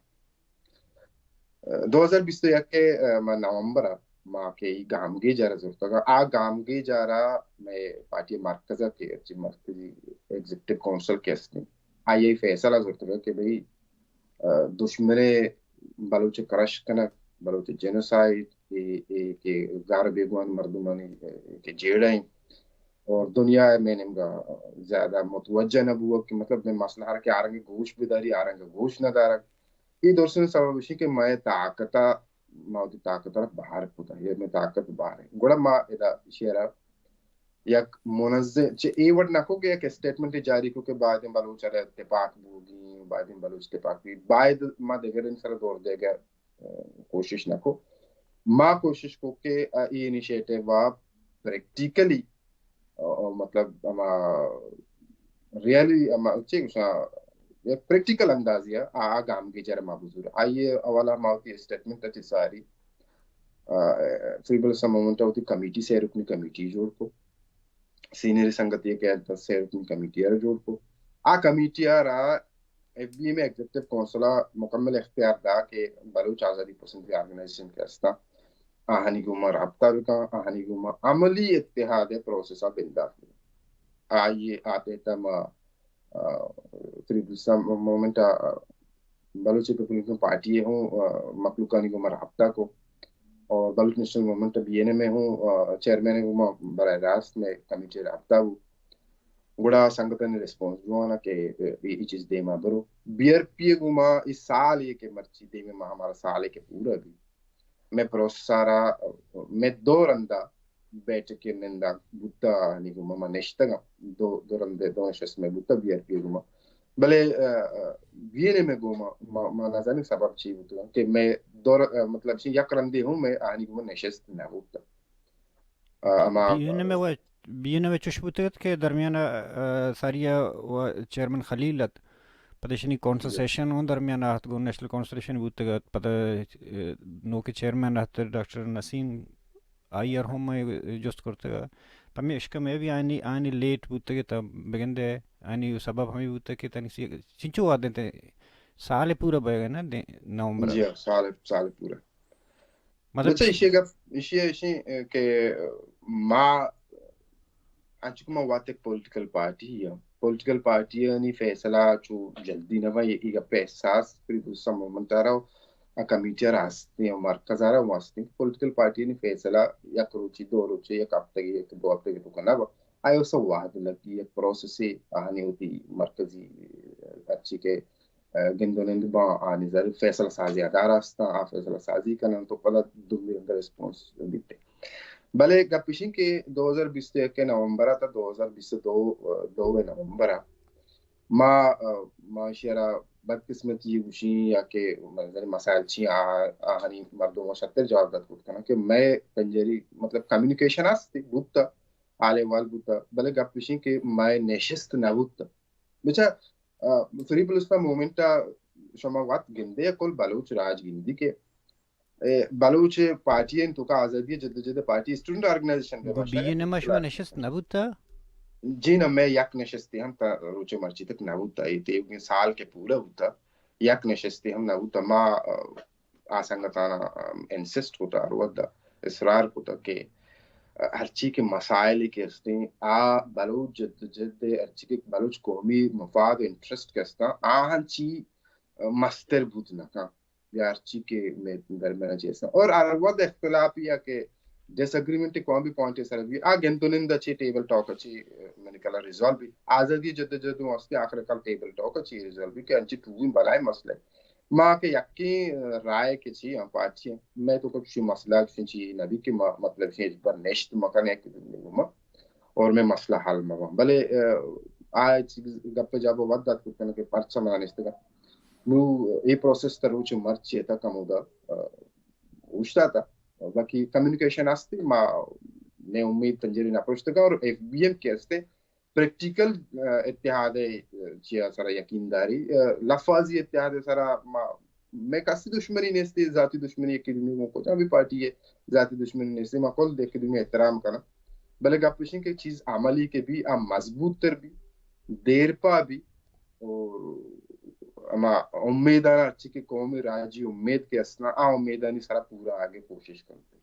دو ہزار بیست و یک ء، ء، ماہ نومبر ء ما کہ ای گامگیج ء را زرتگ ء، آ گامگیج ء را مئے پارٹی مرکز ء کہ چہ مرکزی ایگزیکٹو کونسل کہ است انت، آئی ء فیصلہ زرتگ کہ بھئی، ء، دشمن ء بلوچ ء کرش کنگ، بلوچ ء جینوسائیڈ، اے، اے کہ گار بیگوان مردمانی، ء، کہ جیڑہ انت اور دنیا ء مئے نیمگا زیادہ متوجہ نہ بوگ کہ مطلب مئے مسئلہ ہر کہ آرنگ گوش بداری، آرنگ گوش نہ دارگ. اے درستیں سبب اشی کہ مئے طاقت ء، ما وتی طاقت ء را بہر کتا، یا مئے طاقت بہر ہے. گڑا ما ادا اشی ء را یک منظم، چہ اے وڑ نہ کو کہ یک اسٹیٹمنٹ جاری کو کہ باید بلوچ ء را اتفاق بوگی، باید بلوچ اتفاق بی، باید ما دگرانی سر دور دیگ ء کوشش نہ کو. ما کوشش کو کہ اے انیشیٹو ء پریکٹیکلی، مطلب، ہما ریئلی، ہما چی گوشاں، یک پریکٹیکل اندازی ء آ گامگیج ء را ما بزور. آئی ء حوالہ ما وتی اسٹیٹمنٹ ء چہ ساری، آ، فری بلوچستان موومنٹ ء وتی کمیٹی، سہ رکنی کمیٹی جوڑ کو. سینئر سنگتی ء کہ سہ رکنی کمیٹی ء را جوڑ کو. آ کمیٹی ء را F B M executive council ء مکمل اختیار دا کہ بلوچ آزادی پسندی آرگنائزیشن کہ ہستاں، آہانی گوما رابطہ بکن، آہانی گوما عملی اتحاد ء پروسیس ء بندات بکن. آئی ء آ تحت ء ما، آ، فری بلوچستان موومنٹ ء بلوچ پیپلز پارٹی ء ہوں، آ، مخلوقانی گوما رابطہ کو اور Baloch national movement B N M ء ہوں، آ، چیئرمین ء گوما براہ راست مئے کمیٹی رابطہ بو. گڑا سنگتانی ریسپانس جوان ء کہ اے، اے چیز دیما برو. بی آر پی ء گوما اے سال یہ کہ مرچی دیمے ماہ ہمارا سال ہے کہ پورا بھی مئے پروسیس ء را مئے دو رندا بیٹھک ء ننداں بوتا، آہانی گوما ما نشتگاں، دو، دو رندے دو نشست مئے بوتا بی آر پی ء گوما. بلے، آ، آ، بی این ایم ء گوما ما، ما نزانیں سبب چی بوتگاں کہ مئے دو ر-، آ، مطلب چی یک رندے ہوں مئے آہانی گوما نشست نہ بوتا. آ، ہما بی این ایم ء و، بی این ایم ء چش بوتگ ات کہ درمیان ء، آ، ساری ء و چیئرمین خلیل ات. پد ایشانی کونسل جی. سیشن ہوں درمیان ء ات، گوں نیشنل کونسل ایشانی بوتگ ات. پد، آ، نوکیں چیئرمین ات ڈاکٹر نسیم آئی ار ہم مئے جست کرتگ. پمیشکا مئے بھی آنی، آنی لیٹ بوتگ ات، بگندے آنی سبب ہمیں بوتگ کہ تنی سی-، چنچو وعدے تے سال پورا بئیگ ء نا دے-، نومبر ء. جی ہاں، سال، سال پورا. مطلب بچہ ایشی گپ، ایشی، ایشی کہ ما انچو کہ ما وت یک پولیٹیکل پارٹی یا پولیٹیکل پارٹی نی فیصلہ چو جلدی نہ بنت، یہ گپ احساس پری دوسرا مومنٹ آ رہا ہو، کمیٹی آ رہا ہستی، مرکز آ رہا ہو ہستی، پولیٹیکل پارٹی نی فیصلہ یک روچی، دو روچی، یک ہفتگی، یک دو ہفتگی تو نہ بنت. آئی واسطہ وہد لگی، یک پروسیسے آہانی ہوتی مرکزی ہرچی کہ گند و نند باں، آنی ذریعہ فیصلہ سازی ادارہ ہستاں، آ فیصلہ سازی کنن تو پدا دومی رندا ریسپانس بیتے. بلے گپ اشی کہ دو ہزار بیست و یک نومبر ء تا دو ہزار بیست و دو، دو نومبر ء ما، ما شیرا بدقسمتی گوشیں یا کہ منظر مسائل چی آ-، آہانی مردم و شتر جواب دات کت کنن کہ مئے پنجری مطلب کمیونیکیشن است بوتا، حال احوال بوتا، بلے گپ اشیں کہ مئے نشست نہ بوتا۔ بچا، آ، فری بلوچستان موومنٹ ء شما وت گندے کل بلوچ راج گندی کہ اے، بلوچ پارٹی انت، توکا آزادی جدوجہد پارٹی اسٹوڈنٹ آرگنائزیشن بہ گو باشا بی این ایم ء شما نشست نہ بوتا؟ جی نہ، مئے یک نشستے ہم تا روچ مرچی تک نہ بوتا، اے تیوگیں سال کہ پورا بوتا، یک نشستے ہم نہ بوتا۔ ما، آ، آ سنگتانا، آ، انسسٹ کتا، ہر ودا اصرار کتا کہ، آ، ہرچی کہ مسائل کہ استیں، آ بلوچ جدوجہد، ہرچی کہ بلوچ قومی مفاد و انٹرسٹ کہ استاں، آہاں چی، آ، مستر بوت نہ کن۔ یا ہرچی کہ مئے درمیان چی است۔ اور ہر وقت اختلافی یا کہ ڈس ایگریمنٹ کون بھی پوائنٹ سر بھی، آ گند و نند چی ٹیبل ٹاک چی، منی کلا ریزالو بھی۔ آزادی جدوجہد واسطے آخر کل ٹیبل ٹاک چی ریزالو بھی کہ انچی ٹوئیں بلائیں مسئلہ۔ ما کہ یکی رائے کہ چی ہم پارٹی ہیں، میں تو کچھ مسئلہ کسی چی نہ بھی کہ ما، مطلب، چی بر نشت مکن ہے کہ دنیا میں اور میں مسئلہ حل مباں۔ بلے، آ، آ چیز گپ جاب وقت دات کتنے کہ پرچہ منا نشتگا۔ نو اے پروسیس تا روچ مرچی تا کمودا، آ، اوشتاتا۔ باقی کمیونیکیشن ہستی، ما نے امید پنجری نہ پروشتگا اور ایف بی ایم کہ ہستے پریکٹیکل، آ، اتحاد، آ، چیا سرا یقین داری، آ، لفاظی اتحاد سرا ما، میں کسی دشمنی نیستی، ذاتی دشمنی یکی دومی کو کجا بھی پارٹی ہے، ذاتی دشمنی نیستی، ما کل دیکھ دومی احترام کنا۔ بلے گپ اشیں کہ چیز عملی کہ بھی، آ مضبوط تر بھی، دیر پا بھی، اور ہما امیدانا ہرچی کہ قومی راجی امید کہ استنا، آ امیدانی سرا پورا آگے کوشش کرتے۔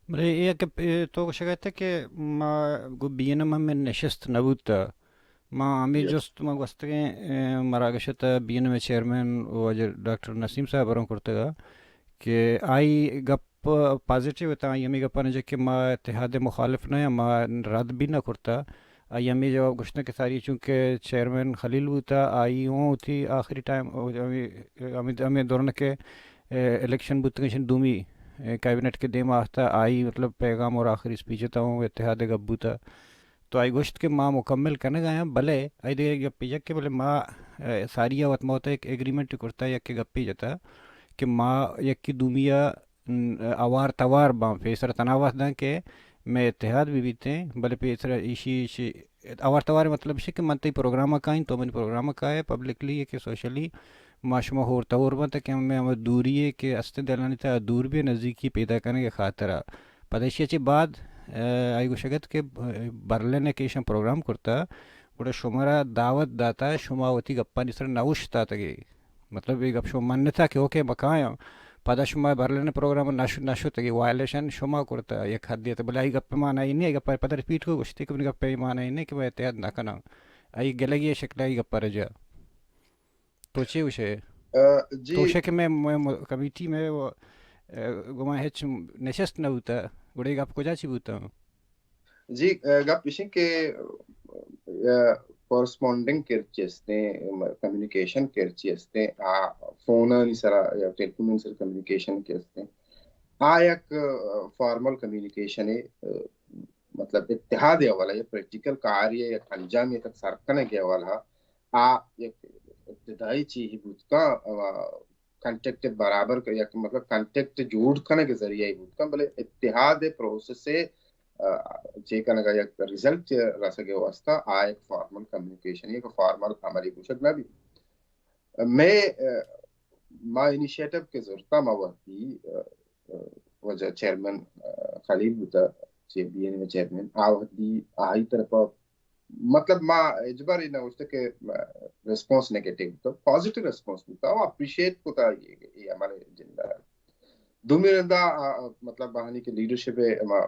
بلے اے کہ پ-، تو گوشگ ء ات کہ ما گوں بی این ایم ہم نشست نہ بوت۔ ما ہمے جست ما گوستگیں، اے، مراگش ء تہ بی این ایم ء چیئرمین واجہ ڈاکٹر نسیم صاحب ء کرتگ کہ آئی گپ پازیٹیو اتاں، آئی ہمے گپاں جت کہ ما اتحاد ء مخالف نہ آں، ما رد بھی نہ کرتا۔ آئی ہمے جواب گوشتگ کہ ساری چونکہ چیئرمین خلیل بوتا، آئی اوں وتی آخری ٹائم، ہمے، ہمے، ہمے دوران کہ، اے، الیکشن بوتگ، دومی، اے، کیبنٹ کے دیما آختا، آئی مطلب پیغام اور آخری اسپیچ اتاں، اتحاد ء گپ بوتا۔ تو آئی گوشت کہ ما مکمل کنگ ء آیاں، بلے آئی دگہ گپے یک کہ بلے ما، اے، ساری ء وت ما وت یک ایگریمنٹ کرتا، یک گپے جتا کہ ما یکی دومی ء، ن-، اوار توار باں، پیسر تنا وت داں کہ مئے اتحاد بہ بیتیں، بلے پیسر ایشی، ایشی اوار توار مطلب اش کہ من تئی پروگرام ء کائیں، تو منی پروگرام ء کائے، پبلکلی کہ سوشلی ما شما ہور تہ ہور بنت کہ ہمے ہما دوری ء کہ است دلانی تہ دور بہ نزیکی پیدا کنگ ء خاطر ء۔ پدا ایشی ء چہ بعد، ء، آئی گوشگ ات کہ برلن ء کہ ایشاں پروگرام کرتا، گڑا شمارا دعوت داتا، شما وتی گپانی سر نہ اوشتاتگے۔ مطلب، اے گپ شما منتا کہ اوکے، ما کایاں۔ پدا شما برلن ء پروگرام نہ ش-، نہ شتگے، وائلیشن شما کرتا، یک حدے تہ۔ بلے آئی گپ مانا ای نہیں، آئی گپ پدا ریپیٹ کو گوشتے کہ منی گپ مانا ای نہیں کہ میں اتحاد نہ کناں۔ آئی گلگی شکل آئی گپ رجا۔ تو چے گوشے؟ آ، جی۔ تو گوشے کہ میں، میں م-، کمیٹی میں وہ، آ، گما ہچ نشست نہ بوتا، گڑے گپ کجا چی بوتا؟ جی، آ، گپ اشیں کہ، آ، کورسپونڈنگ کرچی استیں، م-، کمیونیکیشن کرچی استیں، آ، فونانی سرا یا ٹیلیفونانی سرا کمیونیکیشن کہ استیں، آ یک، آ، فارمل کمیونیکیشن ہے، آ، مطلب اتحاد ء حوالہ یا پریکٹیکل کاری ء یک انجامی تک سر کنگ ء حوالہ آ یک ابتدائی چیزی بوت کن، آ، کانٹیکٹ برابر ک-، یک مطلب کانٹیکٹ جوڑ کنگ ء ذریعہ ای بوت کن، بلے اتحاد ء پروسیس ء، آ، چے کنگ ء یک رزلٹ رسگ ء واسطہ آ یک فارمل کمیونیکیشن، یک فارمل عملی گوشگ نہ بیت۔ مئے، آ، ما انیشیٹو کہ زرتا ما وقتی، آ، آ، واجہ چیئرمین، آ، خلیل بوتا، چہ بی این ایم چیئرمین، آ وقتی آئی طرفا مطلب ما اجباری نہ گوشتہ کہ، آ، ریسپانس نیگیٹو بوتا، پازیٹیو ریسپانس بوتا، و اپریشیٹ کتا یہ، یہ ہمارے جندہ۔ دومی رندا، آ، آ، مطلب بہانی کہ لیڈرشپ ہے، ہما،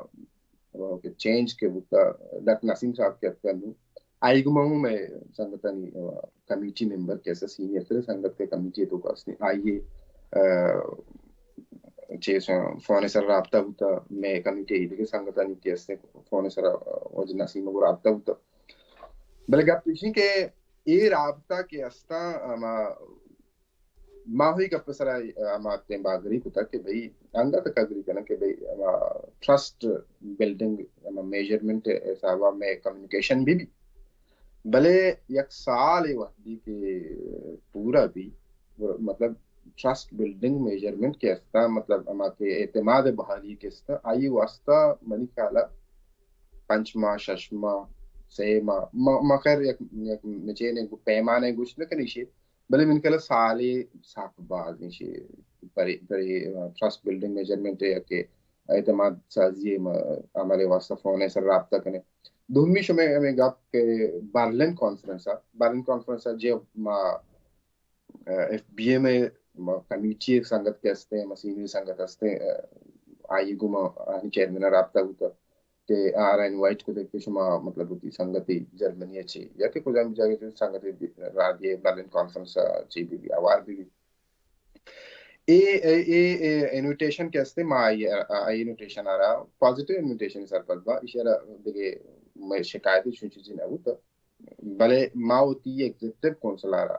ہما کہ چینج کے بوتا، ڈاکٹر نسیم صاحب کے اتکا نو۔ آئی گما ہوں میں سنگتانی، آ، کمیٹی ممبر کیسا سینئر تر سنگت کے کمیٹی تو کاسنی۔ آئیے، آ، چیز، آ، فون سر رابطہ بوتا، میں کمیٹی ہی دیگه سنگتانی کیسے فون سر، آ، واجہ نسیم کو رابطہ بوتا۔ بلے گپ اشی کہ اے رابطہ کہ استا، ہما ما ہوئی گپ سرا، آ، ما تیم با اگری کتا کہ بھئی، انگا تک اگری کنا کہ بھئی، ہما ٹرسٹ بلڈنگ، ہما میجرمنٹ حسابا میں کمیونیکیشن بھی بھی۔ بلے یک سال وقتی کہ پورا بھی، مطلب ٹرسٹ بلڈنگ میجرمنٹ کہ استا، مطلب ہما کہ اعتماد بحالی کہ استا، آئی واسطہ منی خیال ءَ پنچ ماہ، شش ماہ، سے ماہ، ما، ما خیر یک، یک مچین پیمانے گوشت نہ کنی شی، بلے من خیال ءَ سالے سک باز نشی پری، پری ٹرسٹ بلڈنگ میجرمنٹ یا کہ اعتماد سازی ءِ م-، عمل ءِ واسطہ فون ءِ سر رابطہ کنے۔ دومی شمئے ہمیں گپ کہ برلن کانفرنس ءَ، برلن کانفرنس ءَ جے ما ایف بی ایم ءِ ما کمیٹی ءِ سنگت کہ ہستیں، ما سینئر سنگت ہستیں، آئی گوں ما آنی چیئرمین ءَ رابطہ بوتا کہ آرا انوائٹ کتگ کہ شما مطلب وتی سنگتی جرمنی ءَ چی یا کہ کجام جاگہ چی سنگتی راہ دیے برلن کانفرنس ءَ چی بی بی، اوار بی بی۔ اے، اے، اے، اے انویٹیشن کہ ہستے ما آئی، آئی انویٹیشن آرا پازیٹیو انویٹیشن سرپد با، ایشی آرا دگہ مئے شکایت چون چیزی نہ بوتا۔ بلے ما وتی ایگزیکٹو کونسل آرا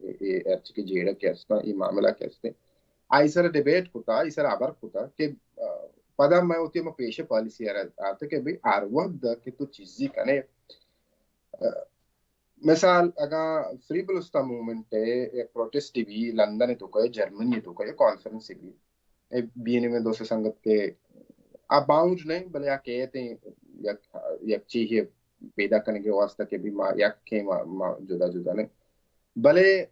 اے، اے ہرچی کہ جیڑہ کہ ہستا، اے معاملہ کہ ہستے، آئی سر ڈیبیٹ کتا، آئی سر ہبر کتا کہ، آ، پدا میں وتی ما پیش پالیسی آرا آتا کہ بھئی ہر وقت کہ تو چیزی کنے، آ، مثال، اگاں فری بلوچستان موومنٹ ءِ یک پروٹسٹ بی، لندن ءِ توکا، جرمنی ءِ توکا، یک کانفرنس بی، اے بی این ایم ءِ دو سے سنگت کہ آ باؤنڈ نہیں، بلے آ کہتے ہیں یک، یک چیز پیدا کرنے کے واسطہ کہ بھی ما یک کے ما، ما جدا جدا نہیں۔ بلے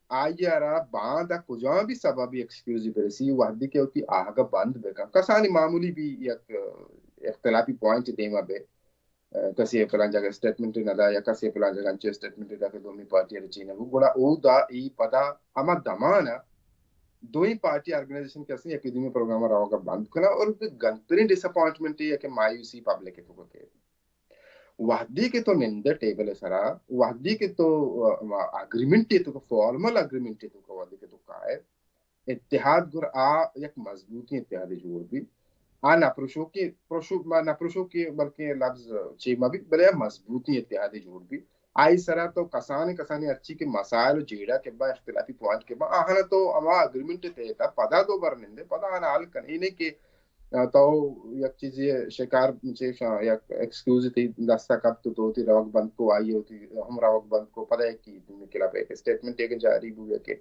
آئی ءَ را باندا کجام بھی سبب ایکسکیوز برسی، وہدی کہ وتی آہگ بند بکن، کسانی معمولی بھی یک اختلافی پوائنٹ دیما بے، کسے پلان جاگہ اسٹیٹمنٹ نہ دا یا کسے پلان جاگہ انچے اسٹیٹمنٹ دا کہ دومی پارٹی ءَ چی نہ بو، گڑا او دا ای پدا ہما دمان ءَ دوئیں پارٹی آرگنائزیشن کہ ہستیں یکی دومی پروگرام ءَ روگ ءَ بند کنا اور گنترین ڈس اپوائنٹمنٹ یا کہ مایوسی پبلک ءِ توکا کہ وہدی کہ تو نندے ٹیبل ءِ سرا، وہدی کہ تو، آ، اگریمنٹ ءِ توکا، فارمل اگریمنٹ ءِ توکا وہدی کہ تو کائے، اتحاد گر آ یک مضبوطیں اتحادے جوڑ بی۔ آ نہ پروشوکیں، پروشو-، ما نہ پروشوکیں بلکیں لفظ چی مہ بی، بلے آ مضبوطیں اتحادے جوڑ بی۔ آئی سرا تو کسانیں کسانیں ہرچی کہ مسائل و جیڑہ کہ با، اختلافی پوائنٹ کہ با، آہانا تو ہما اگریمنٹ ءِ تحت پدا دوبر نندے، پدا آنا حل کن۔ اے نہیں کہ آ، تو یک چیزے شکار چے شا-، یک ایکسکیوز تئی دستا کپت تو وتی روگ بند کو، آئی وتی ہم روگ بند کو، پدا یکی دومی خلاف یک اسٹیٹمنٹ یک جاری بو یا کہ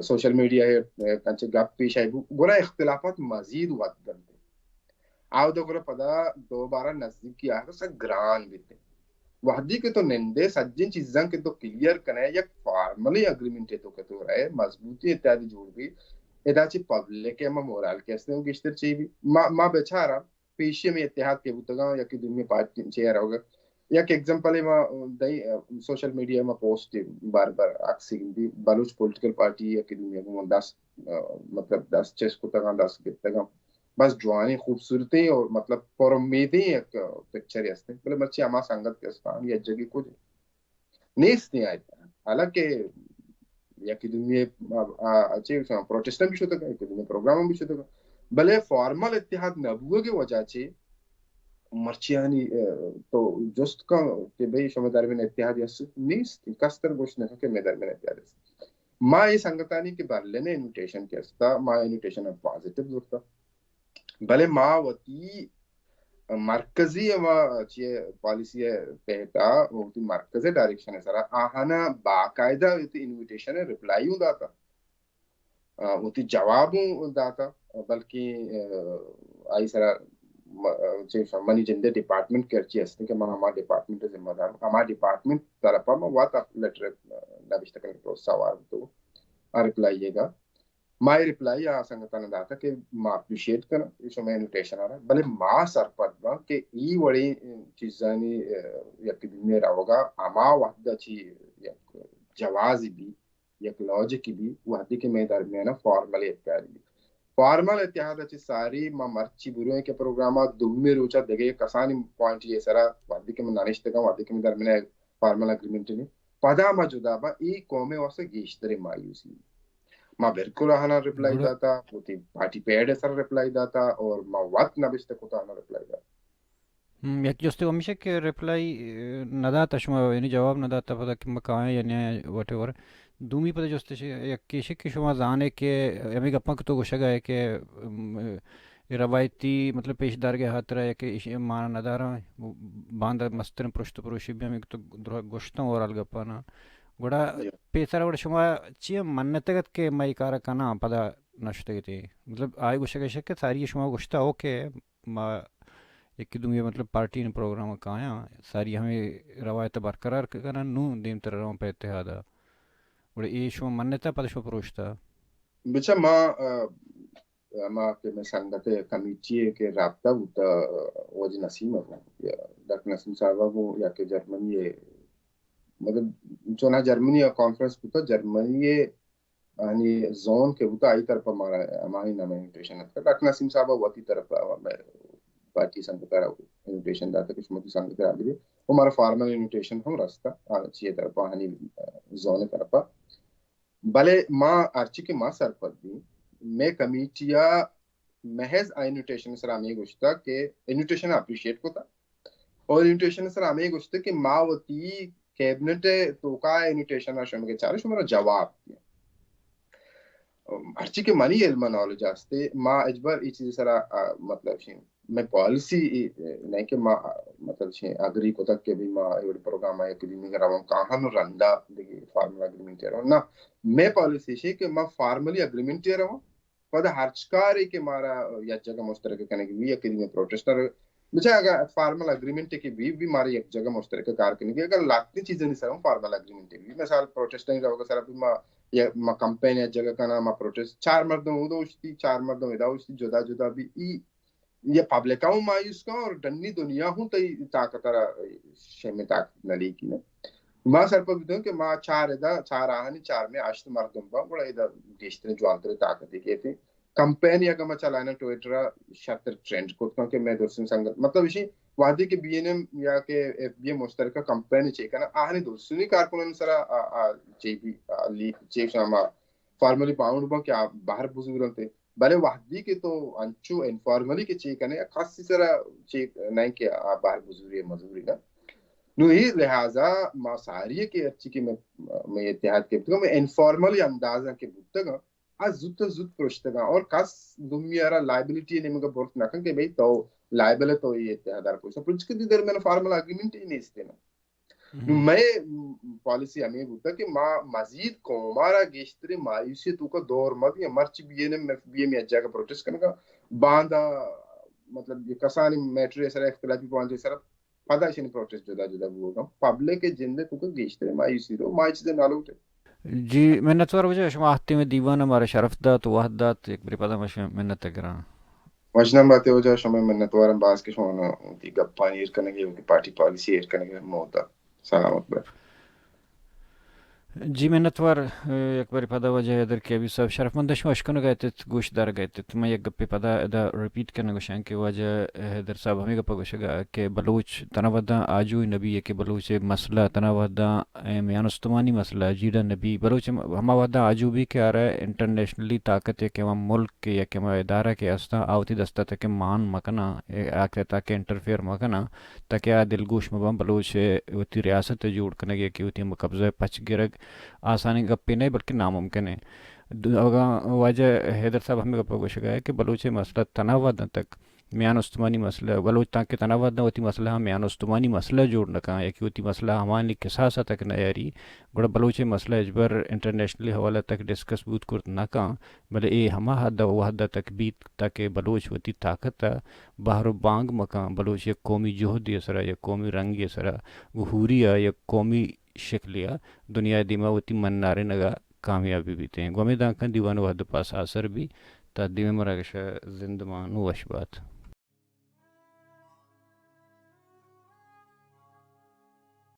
سوشل میڈیا ءَ، آ، انچے گپ پیش آئی بو، گڑا اختلافات مزید ودنت۔ آودا گڑا پدا دوبارہ نزدیکی آہگ سک گران بیت۔ وہدی کہ تو نندے سجیں چیزاں کہ تو کلیئر کنے، یک فارملی اگریمنٹ ءِ توکا تو رہے، مضبوطیں اتحادے جوڑ بی، ادا چہ پبلک ءِ ہما مورال کہ ہستیں وہ گیشتر چی بی۔ ما، ما بچاراں پیشی ہمے اتحاد کہ بوتگاں، یکی دومی پارٹی چہ روگ ءَ۔ یک ایگزامپل ما دئی، آ، سوشل میڈیا ما پوسٹ بار بار عکس گندی، بلوچ پولیٹیکل پارٹی یکی دومی گوں دست، آ، مطلب دست چست کتگاں، دست گپتگاں۔ بس جوانیں، خوبصورتیں اور مطلب پر امیدیں یک پکچر ہستیں۔ بلے مرچی ہما سنگت کہ استان یا جگہ کجھ نیست آئی۔ حالانکہ یکی دومی، آ، آ، چے گوشاں، پروٹسٹ بھی شتگ، یکی دومی پروگرام بھی شتگ، بلے فارمل اتحاد نہ بوگ ءِ وجہ چے مرچیانی، آ، تو جست کن کہ بھئی شما درمیان اتحاد است؟ نیست، کستر گوشت نہ کہ مئے درمیان اتحاد است۔ ما اے سنگتانی کہ برلن ءَ انویٹیشن کہ استا، ما انویٹیشن ءَ پازیٹیو زرتا۔ بلے ما وتی مرکزی ہما چیئے پالیسی ءِ تحت ءَ وتی مرکز ءِ ڈائریکشن ءِ سرا آہانا باقاعدہ وتی انویٹیشن ءِ ریپلائی اوں داتا، آ، وتی جواب اوں داتا، بلکہ، آ، آئی سرا م-، چے گوشاں، منی جندے ڈپارٹمنٹ کہ ہرچی ہستیں کہ من ہما ڈپارٹمنٹ ءِ ذمہ دار، ہما ڈپارٹمنٹ طرفا من وت لیٹر نبشتہ کنگ ءِ پروسیس ءَ ہوار بوتگ آں ریپلائی ءَ۔ ما اے ریپلائی آ سنگتاں داتا کہ ما اپریشیٹ کناں اے شمئے انویٹیشن ءَ را، بلے ما سرپد باں کہ ای وڑیں چیزانی، آ، یکی دومی روگا ہما وہدا چی یک جوازی بی، یک لاجکی بی، وہدی کہ مئے درمیان فارمل اتحادی بی۔ فارمل اتحاد چی ساری ما مرچی برویں کہ پروگراما دومی روچا دگہ کسانی پوائنٹ ءِ سرا وہدی کہ من ننشتگاں، وہدی کہ مئے درمیان فارمل اگریمنٹ نہیں، پدا ما جدا با، ای قوم واسطہ گیشتر مایوسی۔ ما بالکل آہانا ریپلائی داتا، وتی پارٹی پیڈ ءِ سر ریپلائی داتا اور ما وت نبشتہ کتا آہانا ریپلائی داتا۔ ہم، یک جستے ہمیشہ کہ ریپلائی، اے، نہ داتا شما، یعنی جواب نہ داتا پدا کہ ما کایاں یا نہ وٹ ایور۔ دومی پدا جستے یک کیشے کہ شما زانے کہ ہمیں گپاں کہ تو گوشگ ہے کہ، ام، اے روایتی مطلب پیش دارگ ءِ ہاترا یک ایشی مانا نہ داراں، باندا مستریں پرشت پروشی بھی ہمیں تو درہ گوشتاں اور الگپانا۔ گڑا جی۔ پیسر گڑا شما چیا منتگ ات کہ ما اے کار ءَ کناں، پدا نشتگ ات؟ مطلب، آئی گوشگ اش کہ ساری شما گوشتا، اوکے، ما یکے دومی، مطلب، پارٹی نے پروگرام ءَ کایاں، ساری ہمے روایت ءَ برقرار کناں، نوں دیمتر رواں پہ اتحاد ءَ۔ گڑا اے شما منتا، پدا شما پروشتا؟ بچا ما، آ، ہما کہ مئے سنگت ءِ کمیٹی ءِ کہ رابطہ بوتا، واجہ نسیم ءَ گوں، یا ڈاکٹر نسیم صاحب ءَ گوں، یا کہ جرمنی ءِ، مطلب، چوناہا جرمنی ءَ کانفرنس بوتا، جرمنی ءِ آنی زون کہ بوتا، آئی طرف ءَ مارا ہمائی نام انویٹیشن اتکا۔ ڈاکٹر نسیم صاحب ءَ وتی طرف ءَ مئے باقی سنگت ءَ را انویٹیشن داتا کہ شما وتی سنگت ءَ را بدے۔ و مارا فارمل انویٹیشن ہم رستا، آ، چی ءِ طرف ءَ، آنی زون ءِ طرف ءَ۔ بلے ما ہرچی کہ ما سرپد بیں، مئے کمیٹی ءَ محض آ انویٹیشن ءِ سرا ہمے گوشتگ کہ انویٹیشن ءَ اپریشیٹ کتگ اور انویٹیشن ءِ سرا ہمے گوشتگ کہ ما وتی کیبنٹ ءِ توکا انویٹیشن ءَ شمئے چارے شمارا جواب دیں۔ ہرچی کہ منی علم ءُ نالج است، ما ہچبر اے چیز ءِ سرا، آ، مطلب شیں، مئے پالیسی اے نہ کہ ما، مطلب شیں، اگری کتگ کہ بھئی ما اے وڑیں پروگرام ءَ یک دیم ءَ رواں کاہن ءُ رندا دگہ فارمل اگریمنٹ ءَ رواں۔ نہ، مئے پالیسی شیں کہ ما فارملی اگریمنٹ ءَ رواں، پدا ہرچ کارے کہ مارا یک جگہ مشترک کنگی بی، یک دیم ءَ پروٹیسٹ ءَ، بچا اگر فارمل اگریمنٹ کہ بی، بی مارا یک جگہ مشترک کار کنگی، اگر لہتیں چیزانی سرا ہم فارمل اگریمنٹ بی، مثال پروٹیسٹانی روگ ءِ سرا بی ما، یا ما کمپین یک جگہ کناں، ما پروٹیسٹ، چار مردم اودا اوشتی، چار مردم ادا اوشتی، جدا جدا بی، ای یا پبلک ءَ ہم مایوس کن اور ڈنی دنیا ہم تئی طاقت ءَ را شیمیں طاقت نہ لیکی نہ۔ ما سرپد بیتوں کہ ما چار ادا، چار آہانی، چار مئے ہشت مردم باں، گڑا ادا گیشتر جوانتر طاقتے کیت۔ کمپین یک ما چلائیناں ٹویٹر ءَ شرتر ٹرینڈ کت کن کہ مئے درستیں سنگت، مطلب اشی وہدے کہ بی این ایم یا کہ ایف بی اے مشترکہ کمپین چے کناں، آہانی درستیں کارکنانی سرا آ، آ، چے بی، آ، لی-، چے شما فارملی باؤنڈ باں کہ آ بہر بزورنت۔ بلے وہدی کہ تو انچو انفارملی کہ چے کنے، کسی سرا چے نہ کہ آ بہر بزوری مزوری نہ۔ نو اے لہذا ما ساری کہ ہرچی کہ مئے، مئے اتحاد کہ بوتگاں، مئے انفارملی اندازاں کہ بوتگاں، آ زوت زوت پرشتگاں اور کس دومی ءَ را لائبلٹی نیمگا برت نہ کن کہ بھئی تو لائبل ئے، تو اے اتحاد ءَ را پرشتہ، پرچہ کہ دی درمیان فارمل اگریمنٹ ہی نیست نا۔ نو مئے پالیسی ہمے بوتگ کہ ما مزید قوم ءَ را گیشتریں مایوسی ءِ توکا دور مہ دیاں، مرچی B N M, F B M یک جاگہ پروٹیسٹ کنگا، باندا مطلب یہ کسانی میٹر ءِ سرا، اختلافی پوائنٹ ءِ سرا، پدا اشانی پروٹیسٹ جدا جدا بوگا، پبلک ءِ جند ءِ توکا گیشتریں مایوسی رو، ما اے چیز ءَ نہ لوٹیں۔ جی، منتوار واجہ، شما ہفتے میں دیوان ءَ مارا شرف دات، وہد دات، یک بری پدا ما شمئے منت ءَ گراں۔ وشنام باتے واجہ، شمئے منتواراں باز کہ شما وتی گپانی ایر کنگے، وتی پارٹی پالیسی ایر کنگے، مودا سلامت بات۔ جی منتوار، یک بری پدا واجہ حیدر کیبی صاحب، شرفمند شما اشکنگ ءَ اتت، گوش دارگ ءَ اتت۔ من یک گپے پدا ادا ریپیٹ کنگ گوشاں کہ واجہ حیدر صاحب ہمے گپ ءَ گوشگ ءَ کہ بلوچ تنا وھداں آجوئی نہ بی، کہ بلوچ ءِ مسئلہ تنا وھداں اے میان استمانی مسئلہ جیڑہ نہ بی۔ بلوچ ہما وھداں آجو بی کہ آرا انٹرنیشنلی طاقت ءِ کہ ہما ملک کہ یا کہ ہما ادارہ کہ استاں، آ وتی دست ءَ تاکہ مان مکناں، آ کہ تاکہ انٹرفیئر مکناں، تاکہ آ دلگوش مباں بلوچ ءِ وتی ریاست ءِ جوڑ کنگ ءَ کہ وتی ہما قبضہ ءِ پچ گرگ آسانیں گپے نہ، بلکہ ناممکن ءِ۔ اگاں واجہ حیدر صاحب ہمے گپ ءَ گوشگ ءَ کہ بلوچ ءِ مسئلہ تنا وھداں تک میان استمانی مسئلہ، بلوچ تانکہ تنا وھداں وتی مسئلہ ہم میان استمانی مسئلہ جوڑ نہ کن، یا کہ وتی مسئلہ ہمانی کساس ءَ تک نہ یاری، گڑا بلوچ ءِ مسئلہ ہچبر انٹرنیشنلی حوالہ تک ڈسکس بوت کرت نہ کن، بلے اے ہما حد ءَ وھد ءَ تک بیت تاکہ بلوچ وتی طاقت ءَ بہر و بانگ مہ کن، بلوچ یک قومی جہدے ءِ سرا، یک قومی رنگے ءِ سرا، گوں ہوری ءَ یک قومی شکلے ءَ دنیا ءِ دیما وتی منارینگ ءَ کامیاب بہ بیتیں۔ گوں ہمے دانکاں دیوان ءِ وھد ءِ پاس آسر بی، تا دیمے مراگش ءَ زند مان و وش بات۔